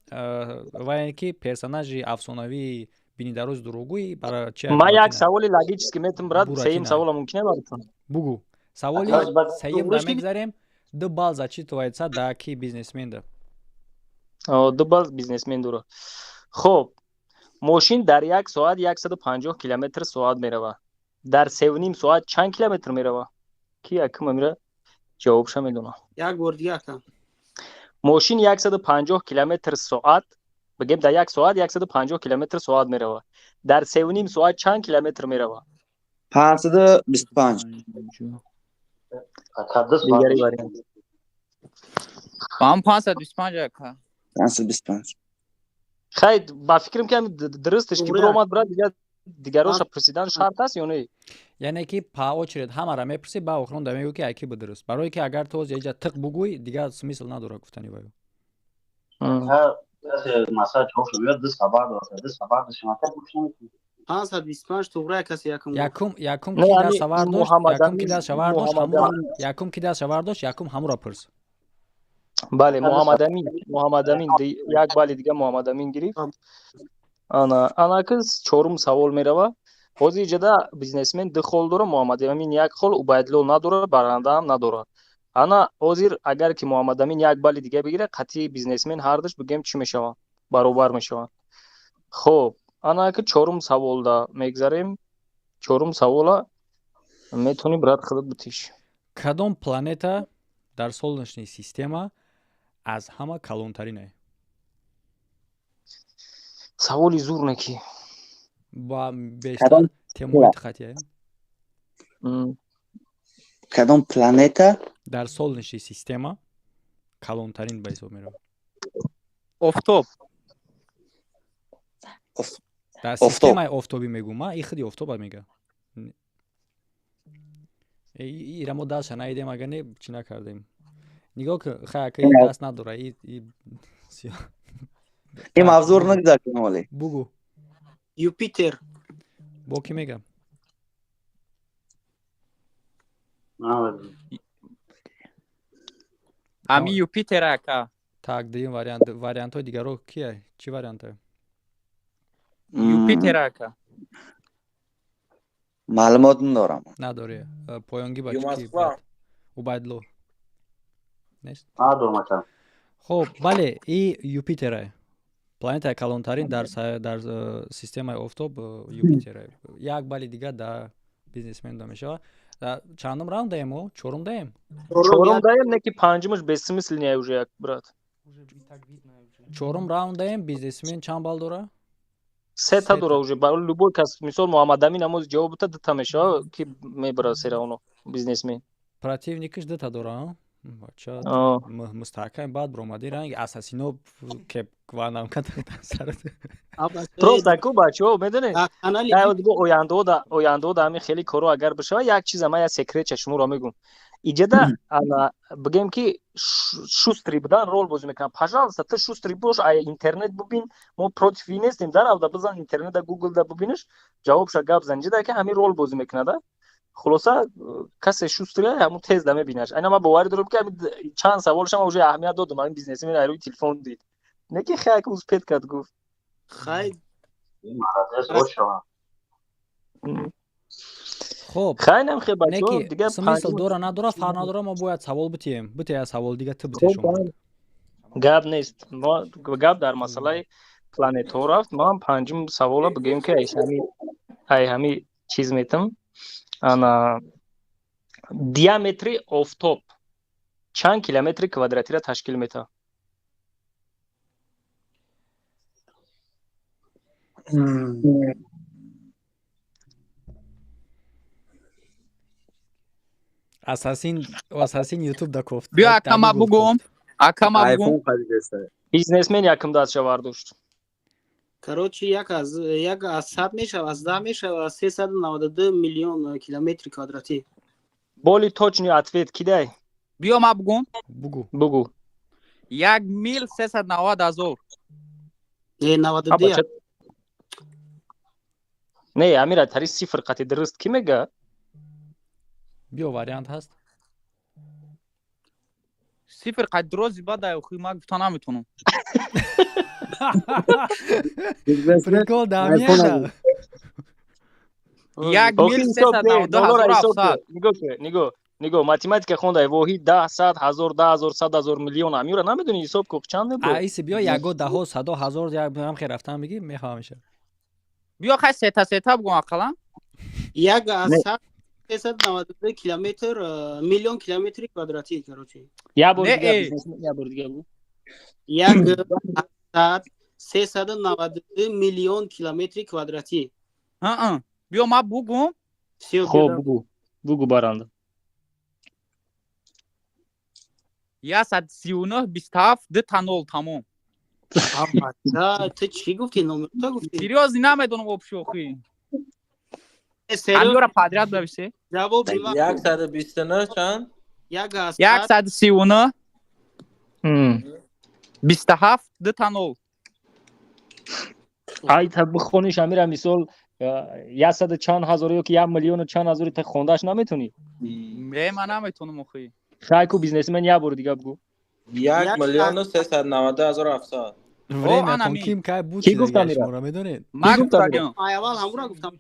вае ки персонажи афсонавии бинидарози дурӯғгӯи бара чи? Ман як саволи логически метам, брат, сеюм савола мумкин е баратон? Бугӯ. Саволи сеюмра мегзарем. Ду балл зачитывается да ки бизнесмен да. Ду балл бизнесмен дура. Хоб, Мошин дар як соат 150 километр соат меравад. Дар 3,5 соат чанд километр меравад? Ки якум амира ҷавобша медонам. Як бор дига, ака. Мошин 150 километр соат, бигем, дар як соат 150 километр соат меравад. Дар 3,5 соат чанд километр меравад? 525. Дигари вариант. Ҳам 525, ака. 525. Хай, ба фикрам, ки дурусташ ки биромад, брат, дигар дигароша пурсидан шарт аст ё не? Яъне ки по очередь ҳамаро мепурсӣ, ба охирон да мегӯ, ки айки ба дуруст, барое ки агар ту ҳозир иҷа тиқ бугӯй, дигар смысл надорад гуфтани ваю. Масалан, ҷавобшо биёд, ду сабар дорад, ду сабар дошт. 525 туғра касе якум. Якум ки даст савар дошт, якум ки даст шавар дошт, якум ки даст шавар дошт, якум ҳамуро пурс. Бале, Муҳаммадамин, Муҳаммадамин як балли дига Муҳаммадамин гирифт. Ана, анакис чорум савол мерава. Ҳозир иҷода бизнесмен ду хол дора, Муҳаммадамин як хол, Убайдло надорад, барандаам надорад. Ана ҳозир агар ки Муҳаммадамин як балли дига бигирад, қатъи бизнесмен ҳардуш, бигем, чӣ мешаванд? Баробар мешаванд. Хуб, ана ки чорум саволда мегзарем. Чорум савола метавонӣ, брат, худат бутиш. Кадом планета дар солнечный система аз ҳама калонтарине? Саволи зур неки. Ба бештар темои хатия. Кадом планета дар солнечный система калонтарин ба ҳисоб меравад? Офтоб. Дар системаи офтобӣ мегӯм ма, и худи офтоба мега. Ира мо дастша наидем, агар не, чӣ накардем. Нигоҳ ки, хай, ака, даст надора. Ин мавзӯъро нагузаштем ҳоле. Бугӯ. Юпитер. Бо кӣ мегам? Ҳами Юпитер, ака. Так, дуюм вариант. Вариантҳои дигаро кия? Чӣ вариантае? Юпитер, ака. Маълумот надорам. Надорӣ. Поёнгӣ ба чӣ, Убайдло? Нест. Надорам, ака. Хуб, бале, и Юпитера, планетаи калонтарин дар системаи офтоб Юпитера. Як балли дигар дар бизнесмен да мешавад. Чандум раунд даем мо? Чорум даем? Чорум даем, не ки панҷумаш бессмысленный уже, як брат. Чорум раунд даем. Бизнесмен чанд балл дора? Сета дора уже. Барои любой кас, мисол, Муҳаммадамин ҳамоз ҷавоб бита, дута мешава, ки мебара сера оно бизнесмен. Противникаш дута дора. Бача мустаҳкам баъд биромади, ранги асасино кеп ванам сарат. Просто ку, бачаҳо, медонед, ояндаода ҳамин хеле коро агар бишава, як чиза ман, як секретча шуморо мегӯм. Иҷода, ана, бигем ки шустрый будан рол бозӣ мекунам. Пожалуйста, ту шустрый бош, ай интернет бубин, мо против и нестем. Даравда бизан интернета, гуглда бубиниш, ҷавобша гап зан. Иҷода ки ҳамин рол бозӣ мекунада. Хулоса, касе шустрый, ҳамун тез да мебинаш. Айна ман боварӣ дорам, ки чанд саволшам уже аҳамият додам, ҳамин бизнесмен рӯи телефон дид. Не ки хай успеть кард, гуфт. Хай. Хоб. Хайнам хе, бачаҳо, дигар смысл дора, надора, фарқ надора, мо бояд савол битием. Бития савол дига, ту бите шумо. Гап нест, гап дар масъалаи планетҳо рафт. Ман панҷум савола, бигӯем, ки ай ҳами чиз метам. Ана, диаметри офтоб чанд километри квадратиро ташкил метавад? Асасин, асасин ютуб да кофт. Биё, ака, ма бугум, ака, ма бугум. Бизнесмен якум дастша вардошт. Короче, як аз 100 мешава, аз 10 мешава, 392 миллион километри квадратӣ. Более точный ответ кидай. Биё, ма бугум. Бугу. Бугу. Як мил 390 ҳазор. Не, 92. Не, амира тари сифр қати дуруст кӣ мега? Биё, вариант ҳаст? Сифр қати дуруст бада, охи ман гуфта наметонам. Прикол дамеша. Як мил 392 ҳазор 700. Нигоҳ, нигоҳ, нигоҳ, математика хондай, воҳид, 10, 100, ҳазор, 10 000, 100 000, миллион, амира намедонӣ, ҳисоб ку, чанд мебуд? Аиси, биё, яго даҳо, садо, ҳазор, ҳам хе рафтан бигӣ, мефаҳмиша. Биё, хай, сета сета бугум ақаллан. Як аз 392 километр, миллион километри квадратӣ, короче. Я бор Не, дига, эй. бизнесмен, я бор дига бу. 1 аз 392 миллион километри квадратӣ. Аа, биё, ман бугум. Всё. Хоб, бугу. Бугу, баранда. 139 27 2 та нол, тамом. Ту чӣ гуфтӣ? Номерта гуфтӣ? Серьёзно, намедонам, вообще, охи. Серьёз. Ҳамёра подряд нависе. Ҷавоби ман. 129 чанд? Як аз 139 27 2 та нол. Ай, та бихониш, амира, мисол, яксаду чанд ҳазор ё ки як миллиону чанд ҳазори та хондааш наметонӣ? Э, ман наметонам, охи. Хай ку, бизнесмен, як бори дига бугу. 1 392 700. Времятон анами. ким кай буд? Ки гуфт, Амира? Шуморо медонед? Ман гуфт, Амира? гуфтагиам. Ай, аввал ҳамура гуфтам.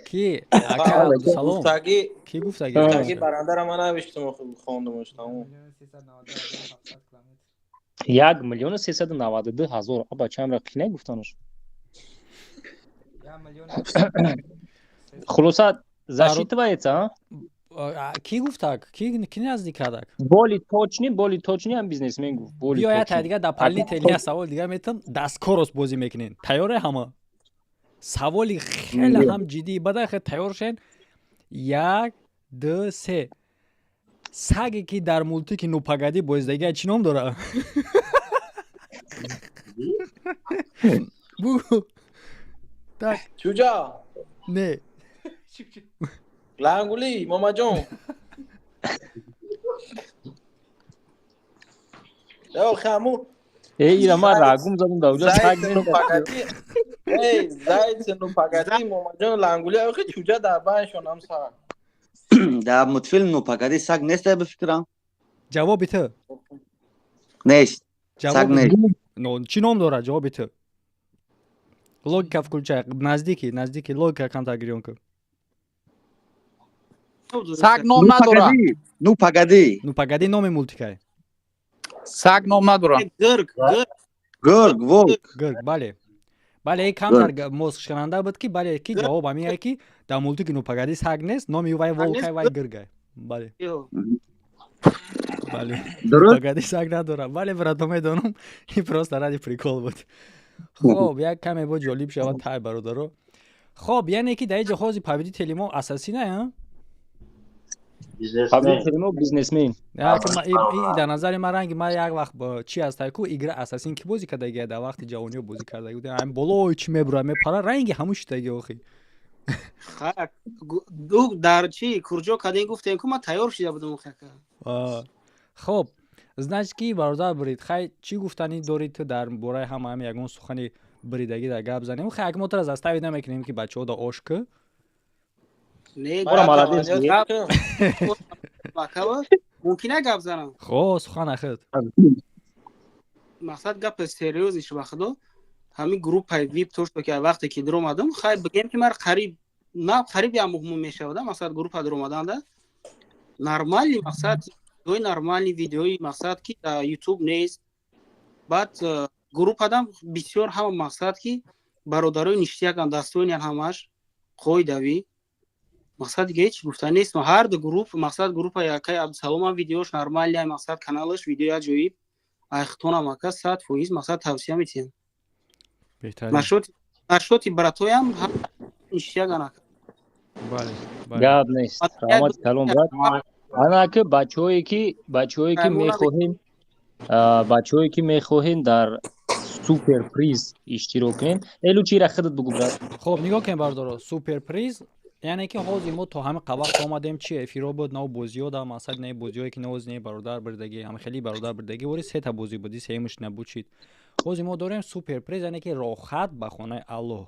Ки, ака Абдусалом? Гуфтаги. Ки гуфтаги? Гуфтаги барандара ман навиштам, охи, хондумаш, тамом. 1 392 000. Аба, чамра қина гуфтанаш. Хулоса, засчитывается, а? А, ки гуфтак? Ки наздик кардак? Более точный, более точный ҳам бизнесмен гуфт. Более Биё, я точный. дига дополнительный савол дига метам, даскорос бозӣ мекунен. Тайёре ҳама? Саволи хеле ҳам ҷиддӣ, бада хе тайёр шен. Як, ду, се. Саге, ки дар мультики «Ну погоди» боздагия, чӣ ном дора? Бугу. Так. Чуҷа. Не. Лангули момаҷон. Охи, ҳаму. Э, ира ман рагум задам да уҷа саг. Зайцы, ну погоди. Эй, зайцы, ну погоди, момаҷон, лангули, охи, чуҷа дар байншон ҳам саг. Дар мультфилм «Ну погоди» саг нест, ба фикрам. Ҷавоби ту? Нест, саг. Ҷавоби Нест. Но, чӣ ном дорад, ҷавоби ту? Логика включай. Наздики, наздики, логика камтар гирён кун. Саг ном «Ну надора. погоди», «Ну погоди». «Ну погоди» номи мультикай. Саг ном надора. Гург, гург. Гург, волк. Гург, бале, бале, и камтар мозгшикананда буд, ки бале, ки ҷавоб ҳамиае, ки дар мультики «Ну погоди» саг нест, номи вай волкай, вай гургай, бале. Ё. Бале. Дуруст. «Погоди» саг надора, бале, брато, медонам, и просто ради прикол буд. Хоб, як каме бо ҷолиб шавад, тай, бародаро. Хоб, яъне ки дар иҷо ҳози победители мо асасӣ не, а? Бизнесмен. Победители мо бизнесмен. Я, ки и дар назари ман, ранги ман як вақт чӣ ҳастай ку, игра Ассасин, ки бозӣ кардаги, дар вақти ҷавониё бозӣ кардаги будем, ҳамин болои чӣ мебура, мепара, ранги ҳамун шидаги, охи. Ха, ду дар чӣ курҷо кардем, гуфтем ку, ман тайёр шида будам, хака. А, хоб, значит, ки бародар бурид, хай, чӣ гуфтанӣ дорӣ ту дар бораи ҳама ҳами? Ягон сухани буридагӣ дар гап занем, хай, ак мо тура заставить намекунем, ки бачаҳо да ош ку. Не. Бора, молодец. Макаба мумкин гап занам? Хо, сухан ахид. Мақсад, гапи серьёзный шуба, худо, ҳамин группаи вип, то что ки вақте ки дуромадам, хай, бигем, ки мар қариб на қариб як моҳ мешавада, мақсад, группа дуромаданда нормальный, мақсад, видеои нормальный, видеои, мақсад, ки дар Ютуб нест. Баъд группадам бисёр ҳама, мақсад, ки бародарои ништякан, дастоинян, ҳамаш қоидавӣ. Мақсад, дига ҳеч гуфта нест. Ҳар ду групп, мақсад, группа якай Абдусаломам видеош нормальный, мақсад, каналаш видеои аҷоиб, айхтонам, ака, 100%, мақсад, тавсия метиҳам. Беҳтарин. Нашоти братоям ништякан, ака. Бале, бале. Гап нест, раҳмати калон, брат. Ана ки бачаҳое ки мехоҳем, бачаҳое ки мехоҳем дар суперприз иштирок кунем, элу чира худат бугу, брат. Хоб, нигоҳ кунем, бародаро, суперприз, яъне ки ҳозир мо то ҳамин вақт омадем, чи эфиро буд, нав бозиҳо да, мақсад, не бозиҳое ки навоз, не бародар бурдагӣ, ҳам хеле бародар бурдагӣ, вори сета бозӣ буди, сеюмаш набуд, чид. Ҳозир мо дорем суперприз, яъне ки рохат ба хонаи Аллоҳ.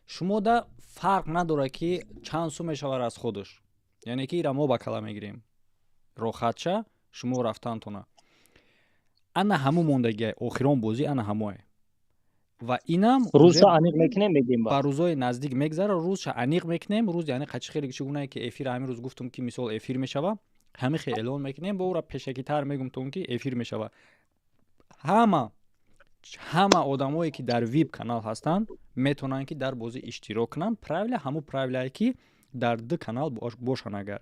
Шумо да фарқ надорад, ки чанд сум мешавад аз худаш, яъне ки ира мо ба кала мегирем, рохатша шумо рафтантона. Ана ҳамун мондагиай, охирон бозӣ ана ҳамое, ва инам Рӯзша аниқ мекунем, мегем. Ба рӯзҳои наздик мегзара, рӯзша аниқ мекунем, рӯзи аниқ чӣ хеле, чӣ гунае ки эфир ҳамин рӯз гуфтум, ки мисол эфир мешава, ҳамин хел эълон мекунем, бо ӯра пешакитар мегум тон, ки эфир мешава ҳама. Ҳама одамое, ки дар вип канал ҳастанд, метавонанд, ки дар бозӣ иштирок кунанд. Правила ҳамун правилае, ки дар ду канал бошанд. Агар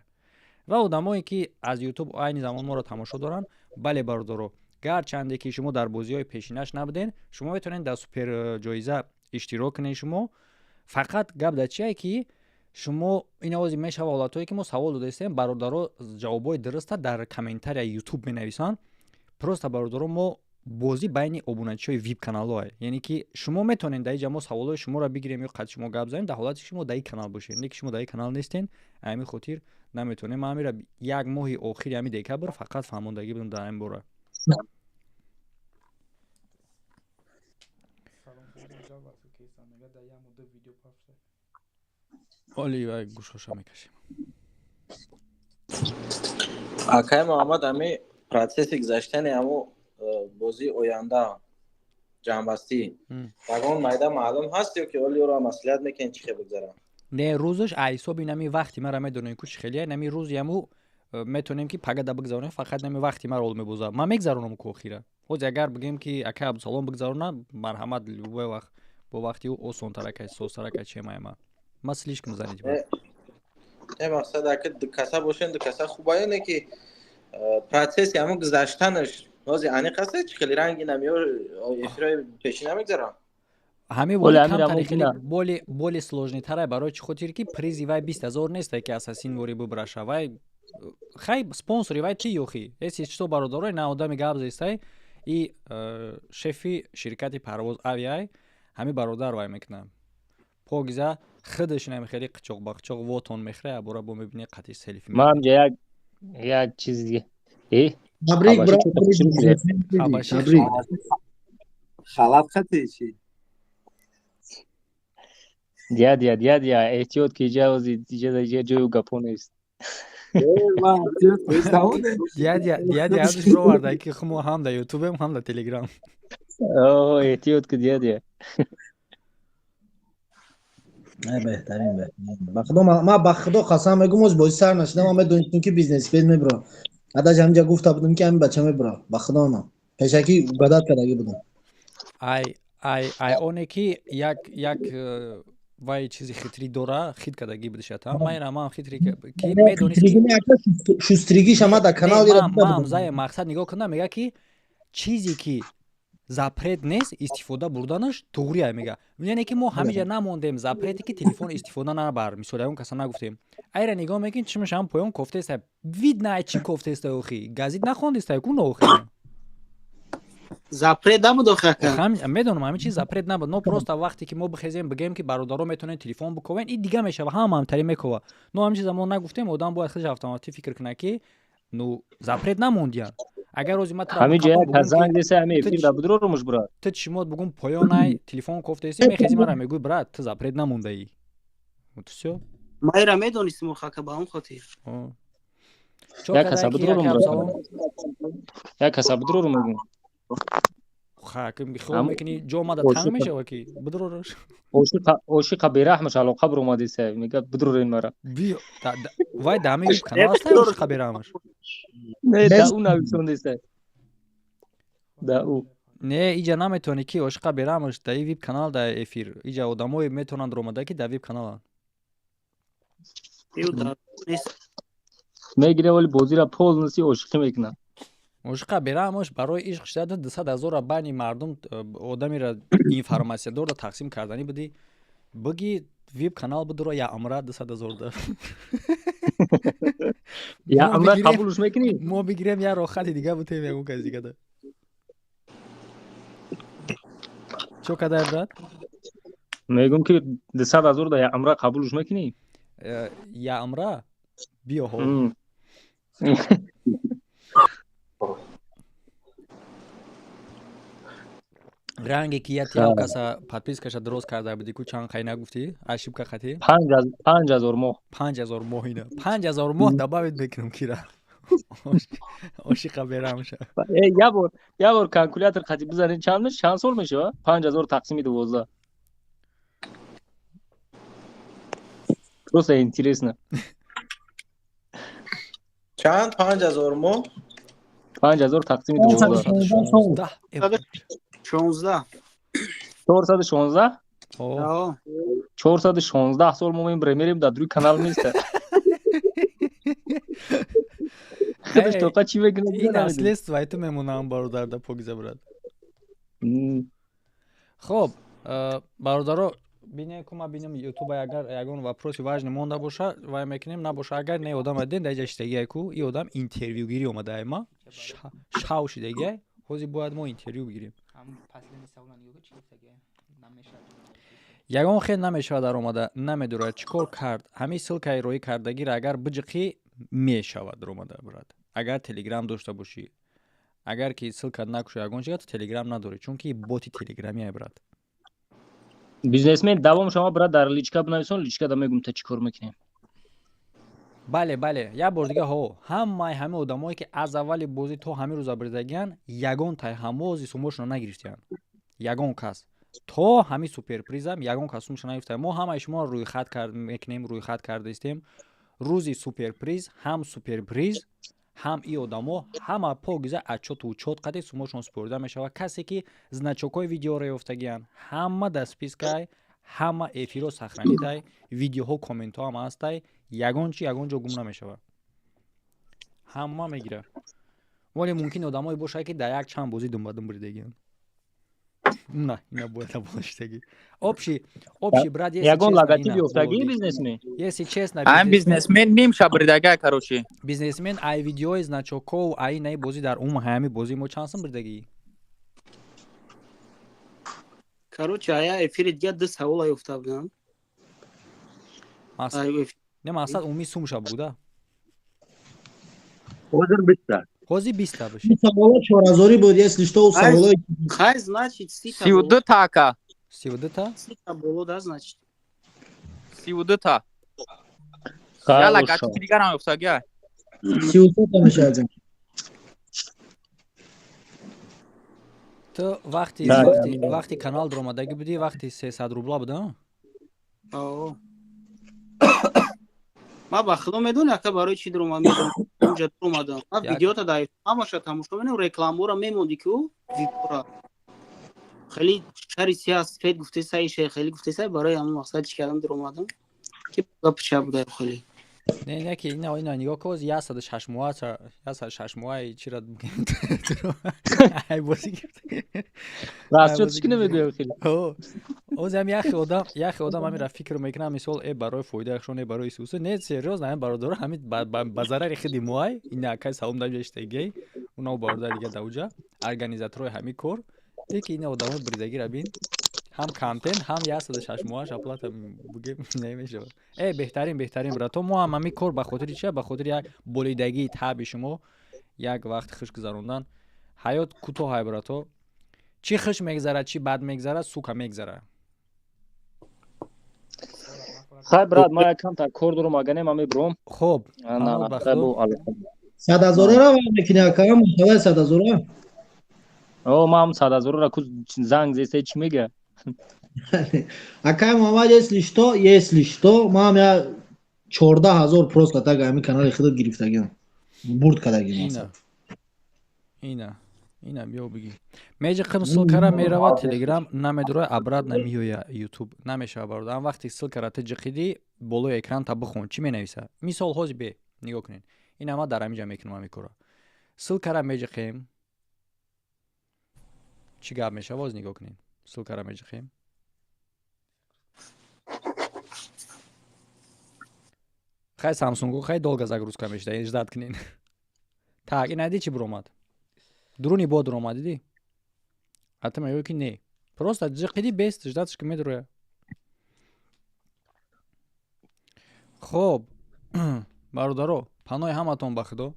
ва одамое, ки аз Ютуб айни замон моро тамошо доранд, бале, бародаро, гарчанде ки шумо дар бозиҳои пешинаш набуден, шумо метавонед дар супер ҷоиза иштирок кунед. Шумо фақат гап дар чие, ки шумо ин овози мешава, ҳолатҳое ки мо савол додаистем, бародаро ҷавобҳои дуруста дар комментарияи Ютуб менависанд. Просто, бародаро, мо бозӣ байни обуначиҳои вип каналҳое, яъне ки шумо метавонед дар инҷа мо саволҳои шуморо бигирем ё қад шумо гап занем, дар ҳолате ки шумо дар ин канал бошед. Не ки шумо дар ин канал нестен, ҳамин хотир наметавонем. Ман ҳамира як моҳи охири ҳамин декабр фақат фаҳмондагӣ будам дар ҳамин бора. Оли вай гӯшоша мекашем. Акай Муҳаммад, ами процесси гузаштани ҳамо бозии оянда ҷамъбастӣ ягон майда маълум ҳаст ё ки оли ӯро маслиҳат мекунед, чӣ хел бигзарад? Не, рӯзаш ҳисоби нами вақти мара медонем ку чӣ хелия. Нами рӯзи ҳаму метавонем, ки пагада бигзаронем, фақат нами вақти мара ол мебозад. Ман мегзаронам ку охира. Ҳози агар бигем, ки акай Абдусалом бигзарона, марҳамат, любой вақт бо вақти ӯ осонтаракай, созтаракай. Чемая ман слишком занят. Не, мақсад, ака дукаса бошен, дукаса хуба ё не, ки процесси ҳамун гузаштанаш ҳози аниқ аст, чӣ хели ранги намиё эфирҳои пешина мегзарам? Ҳамин Оли боли амир камтаре аммо хеле бина. Боле сложныйтара. Барои чӣ хотир ки призи вай 20 000 несте, ки ассасин вори бубраша. Вай хай спонсори вай чи ёхи эси что, бародарой, на одами гап зестай и шефи ширкати Парвоз Авиай, ҳамин бародар вай мекунад. Покиза худаш инами хеле қичоқ ба қичоқ вотон мехӯре, абора бо мебини қати селфи. Ман ҳамҷа як чиз дига э Табрик, Ҳабаши брат. чӯта хушрӯ шуда. Ҳабаши. Табрик. Халат хате чи? Дия, дия, дия, дия, эҳтиёт, ки иҷа ози иҷа ҷою гапо нест. Дядя, дядя ҳадиш бироварда, ки мо ҳам дар Ютубем, ҳам дар Телеграм. О, эҳтиёт ки, дия, дия. Не, беҳтарин, беҳтарин. Ба худо, ман ба худо қасам мегӯм, оз бозӣ сар нашуда ман медонистам, ки бизнесмен мебура. Адаш ҳаминҷа гуфта будам, ки ҳамин бача мебура. Ба худо, на. Пешакӣ угадать кардагӣ будам. Ай ай ай оне ки як вай чизи хитрӣ дора, хит кардагӣ будишата. Ман ина ман хитри ки медонист ки Шустригиша ма дар канал Не, ира ман дида ман будам. Зая мақсад нигоҳ кунам, мега, ки чизе ки запрет нест, истифода бурданаш туғрия, мега. Яъне ки мо ҳамиҷа намондем запрете, ки телефон истифода набар. Мисол, ягон каса нагуфтем. Айра нигоҳ мекунӣ, чишмаш ҳам поён кофтеста. Видно, ай чӣ кофтеста. Охи газит нахондеста ку охи. Запрет набуд охи, ака. Медонам, ҳамин чиз запрет набуд, но просто вақте ки мо бихезем, бигӯем, ки бародаро метавонед телефон бикобен, и дига мешава, ҳама ҳамтари мекова. Но ҳамин чиза мо нагуфтем. Одам бояд худаш автоматӣ фикр кунад, ки ну запрет намондиян. Агар рӯзи ма тура Ҳамин ҷа қапам як бугум, ки занг деса, ҳамин ту эфир да будро румуш, брат. Ту чишмот бугум поёнай, телефон кофтаисӣ, мехези, мара мегӯй: «Брат, ту запрет намондаӣ». Вот всё. Ма ира медонистим охи, ака, ба ҳамон хотир. Чо Як кадай каса ки будро рум, яке брат. Абсалом? Як каса будро рум мегӯм. Ха, ки хиёл мекунӣ, ҷо омада танг мешава, ки бидрош. Ошиқа бераҳмаш алоқа буромадиса, мега бидрорен мара. Биё вай дар ҳамин канал аста, ошиқа бераҳмаш. Не, да ӯ нависондиса. Да ӯ. Не, иҷа наметавонӣ, ки ошиқа бераҳмаш дар и вип канал дар эфир. Иҷа одамое метавонанд ромада, ки дар вип каналанд. Ю да нест. Мегире, вале бозира полностью ошиқӣ мекунад. Ошиқа бераҳмаш барои ишқ шуда 200 000-а байни мардум одамеро информатсиядорро тақсим карданӣ будӣ. Биги вип канал бидуро, я амра 200 000 да. Я Мо амра бигирем- қабулш мекунӣ? Мо бигирем, я рохати дига бутем, ягон кас дига да. Чо кадай, брат? Мегӯм, ки 200 000 да я амра қабулш мекунӣ? Я амра биё ҳо. Ранге ки я тиам каса подпискаша дуроз карда будӣ ку, чанд қай нагуфтӣ, ошибка қатӣ. 5000 моҳ. 5000 моҳ, ина 5000 моҳ добавить мекунам, кира ошиқа берамша. Як бор калкулятор қати бизанед, чанд меш, чанд сол мешава? 5000 тақсими 12. Просто интересно. Чанд, 5000 моҳ? 5000 тақсими 12. 16. 16. 416? О. 416 сол мо мебарем, мерем дар други канал места. Худаш тоқа чӣ мекунад? Ин наследство ту мемонам, бародар, да покиза брат. Хоб, бародаро, бинем ку ма бинем ютуба, агар ягон вопроси важный монда боша, вай мекунем, набоша, агар не одам ден даҷа шидагиай ку, и одам интервюгирӣ омадаай, ма шав шидагиай, ҳозир бояд мо интервю бигирем. Ягон хел намешавад даромада, намедорад чӣ кор кард. Ҳамин ссылкаи роӣ кардагиро агар биҷиқӣ, мешавад даромада, брат, агар телеграм дошта бошӣ. Агар ки ссылка накушо, ягон чига, ту телеграм надорӣ, чунки боти телеграмия, брат. Бизнесмен, давом шума, брат, дар личка бинависон, личка да мегум та чӣ кор мекунем. Бале, бале, як бор дига, ҳо, ҳамаи ҳамаи одамое ки аз аввали бозӣ то ҳамин рӯза бридагиянд, ягон тай ҳамози сумошонро нагирифтиянд, ягон кас то ҳамин суперпризам ягон кас сумошро нагирифтая. Мо ҳамаи шуморо рӯйхат мекунем, рӯйхат кардаистем. Рӯзи суперприз ҳам суперприз, ҳам и одамо ҳама покиза отчёту учёт қади сумошон супорида мешавад. Касе ки значокҳои видеоро ёфтагиянд, ҳама дар спискай, ҳама эфиро сохранитай, видеоҳо, комментҳо ҳам ҳастай, ягон чи ягон ҷо гум намешавад, ҳама мегирад. Вале мумкин одамое бошад, ки дар як чанд бозӣ думбадум буридагиянд. На, ина бояд наболаштагӣ. Общий, брат, если Ягон честно, логотип ина, ёфтагӣ, бизнесмен? Если честно, Ам бизнесмен ним шабридага, короче. Бизнесмен, ай видеои значоков, ай наи бозӣ, дар ум ҳами бозӣ мо чанд сум бридагӣ? Короче, ая эфири дига ду савола ёфта будам. Не, мақсад умумӣ сумша буда. Ҳозир 20-та. Ҳозир 20-та боши. Савола чорҳазорӣ буд, если что, саволои. Хай, значит, 30-та. 32-та, ака. 32-та? 30-та боло да, значит. 32-та. Яла гачи дигарам ёфтагия. 33-та мешавад. Ту вақти канал даромадагӣ будӣ, вақти 300 рубла буда? Ма ба худо медонӣ, ака, барои чӣ даромадам? Унҷа даромадам. Ма видеота дар ҳамаша тамошо менам, рекламаро мемонди ку випора. Хеле шари сиёҳ сафед гуфтесай, ше хеле гуфтесай, барои ҳамон мақсад чӣ кардам, даромадам. Ки гапча буда хеле. Не, не, ки ина нигоҳ кун, 106 моҳа, 106 моҳаи чира ай бозӣ гирифта. Расчёт чӣ намегӯям хеле. Ҳозир ҳам яхе одам ҳамира фикр мекунам, мисол, барои фоидаашон, барои исуса. Не, серьёзно, ҳамин бародаро ҳамин ба зарари худи моай, ина акай салом даҷа иштагиай, унао бародар дига дауҷа, организаторҳои ҳамин кор, леки ина одамои бридагира бин, ҳам контент, ҳам 106 моҳаш оплата бугем намешавад. Беҳтарин, беҳтарин, брато, мо ҳам ҳамин кор ба хотири чи? Ба хотири як болидагии таби шумо, як вақти хуш гузарондан. Ҳаёт кӯтоҳай, брато, чӣ хуш мегзарад, чӣ бад мегзарад, сука, мегзарад. Хай, брат, ман якамтар кор дорам, агар не, ман мебурам. Хоб. 100 ҳазораро мекунӣ, ака, масъалаи 100 ҳазора? О, ман ҳам 100 ҳазораро ку занг зесте, чӣ мега? Акай Муҳаммад, если что, ман я 14 ҳазор просто так ҳамин канали худат гирифтагиам, бурд кардагим. Ина, ина, биё бигӣ, меҷиқим, ссылкара меравад телеграм, намедура, обратно меоя ютуб, намешава, бародар. Ам вақте ссылкара ту ҷиқидӣ, болои экран та бихон, чӣ менависа. Мисол, ҳозир бе нигоҳ кунед, ина ма дар ҳаминҷа мекунам ҳамин кора, ссылкара меҷиқем, чӣ гап мешава, ҳозир нигоҳ кунед, ссылкара меҷиқем. Хай, самсунгу хай долго загрузка мешуда, ждать кунед. Так, ина ди чӣ биромад? Дуруни бо дуромад, дидӣ? Ҳатто мегӯё ки не, просто ҷиқиди, бес ждатш ки медуроя. Хоб, бародаро, паноҳи ҳаматон ба худо.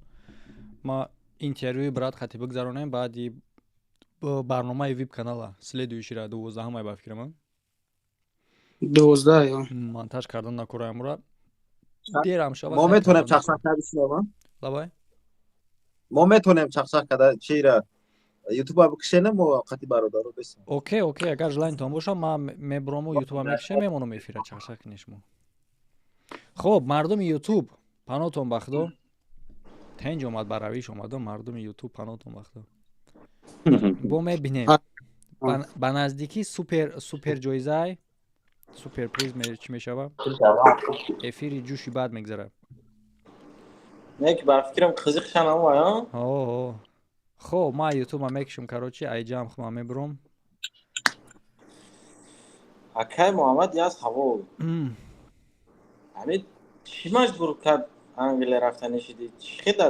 Ма интервюи брат хати бигзаронем, баъди барномаи вип канала следующира 12-ҳамай, ба фикрам. 12 ё. Монтаж кардан накораямура дерам шава. Мо метавонем чақчақ карда шинавам? Лабай. Мо метавонем чақчақ карда чира ютуба бикшенем, мо қати бародаро бесем. Окей, окей, агар желаниятон боша, ман мебурому, ютуба мекушем, мемонам эфира, чақчақ кунед шумо. Хоб, мардуми ютуб, панотон ба худо. Тенҷ омад, ба равиш омадо, мардуми ютуб, панотон ба худо. Бо мебинем. Ба наздикӣ супер супер ҷоизай, супер приз чӣ мешава, эфири ҷӯши бад мегзарад. Не, ки ба фикрам қизиқшан ама. О, хоб, ман ютуба мекушам, короче, айҷам хума мебурам. Акай Муҳаммад, як савол: ҳамин чӣ маҷбур кард Англия рафтани шидӣ? Чӣ хел?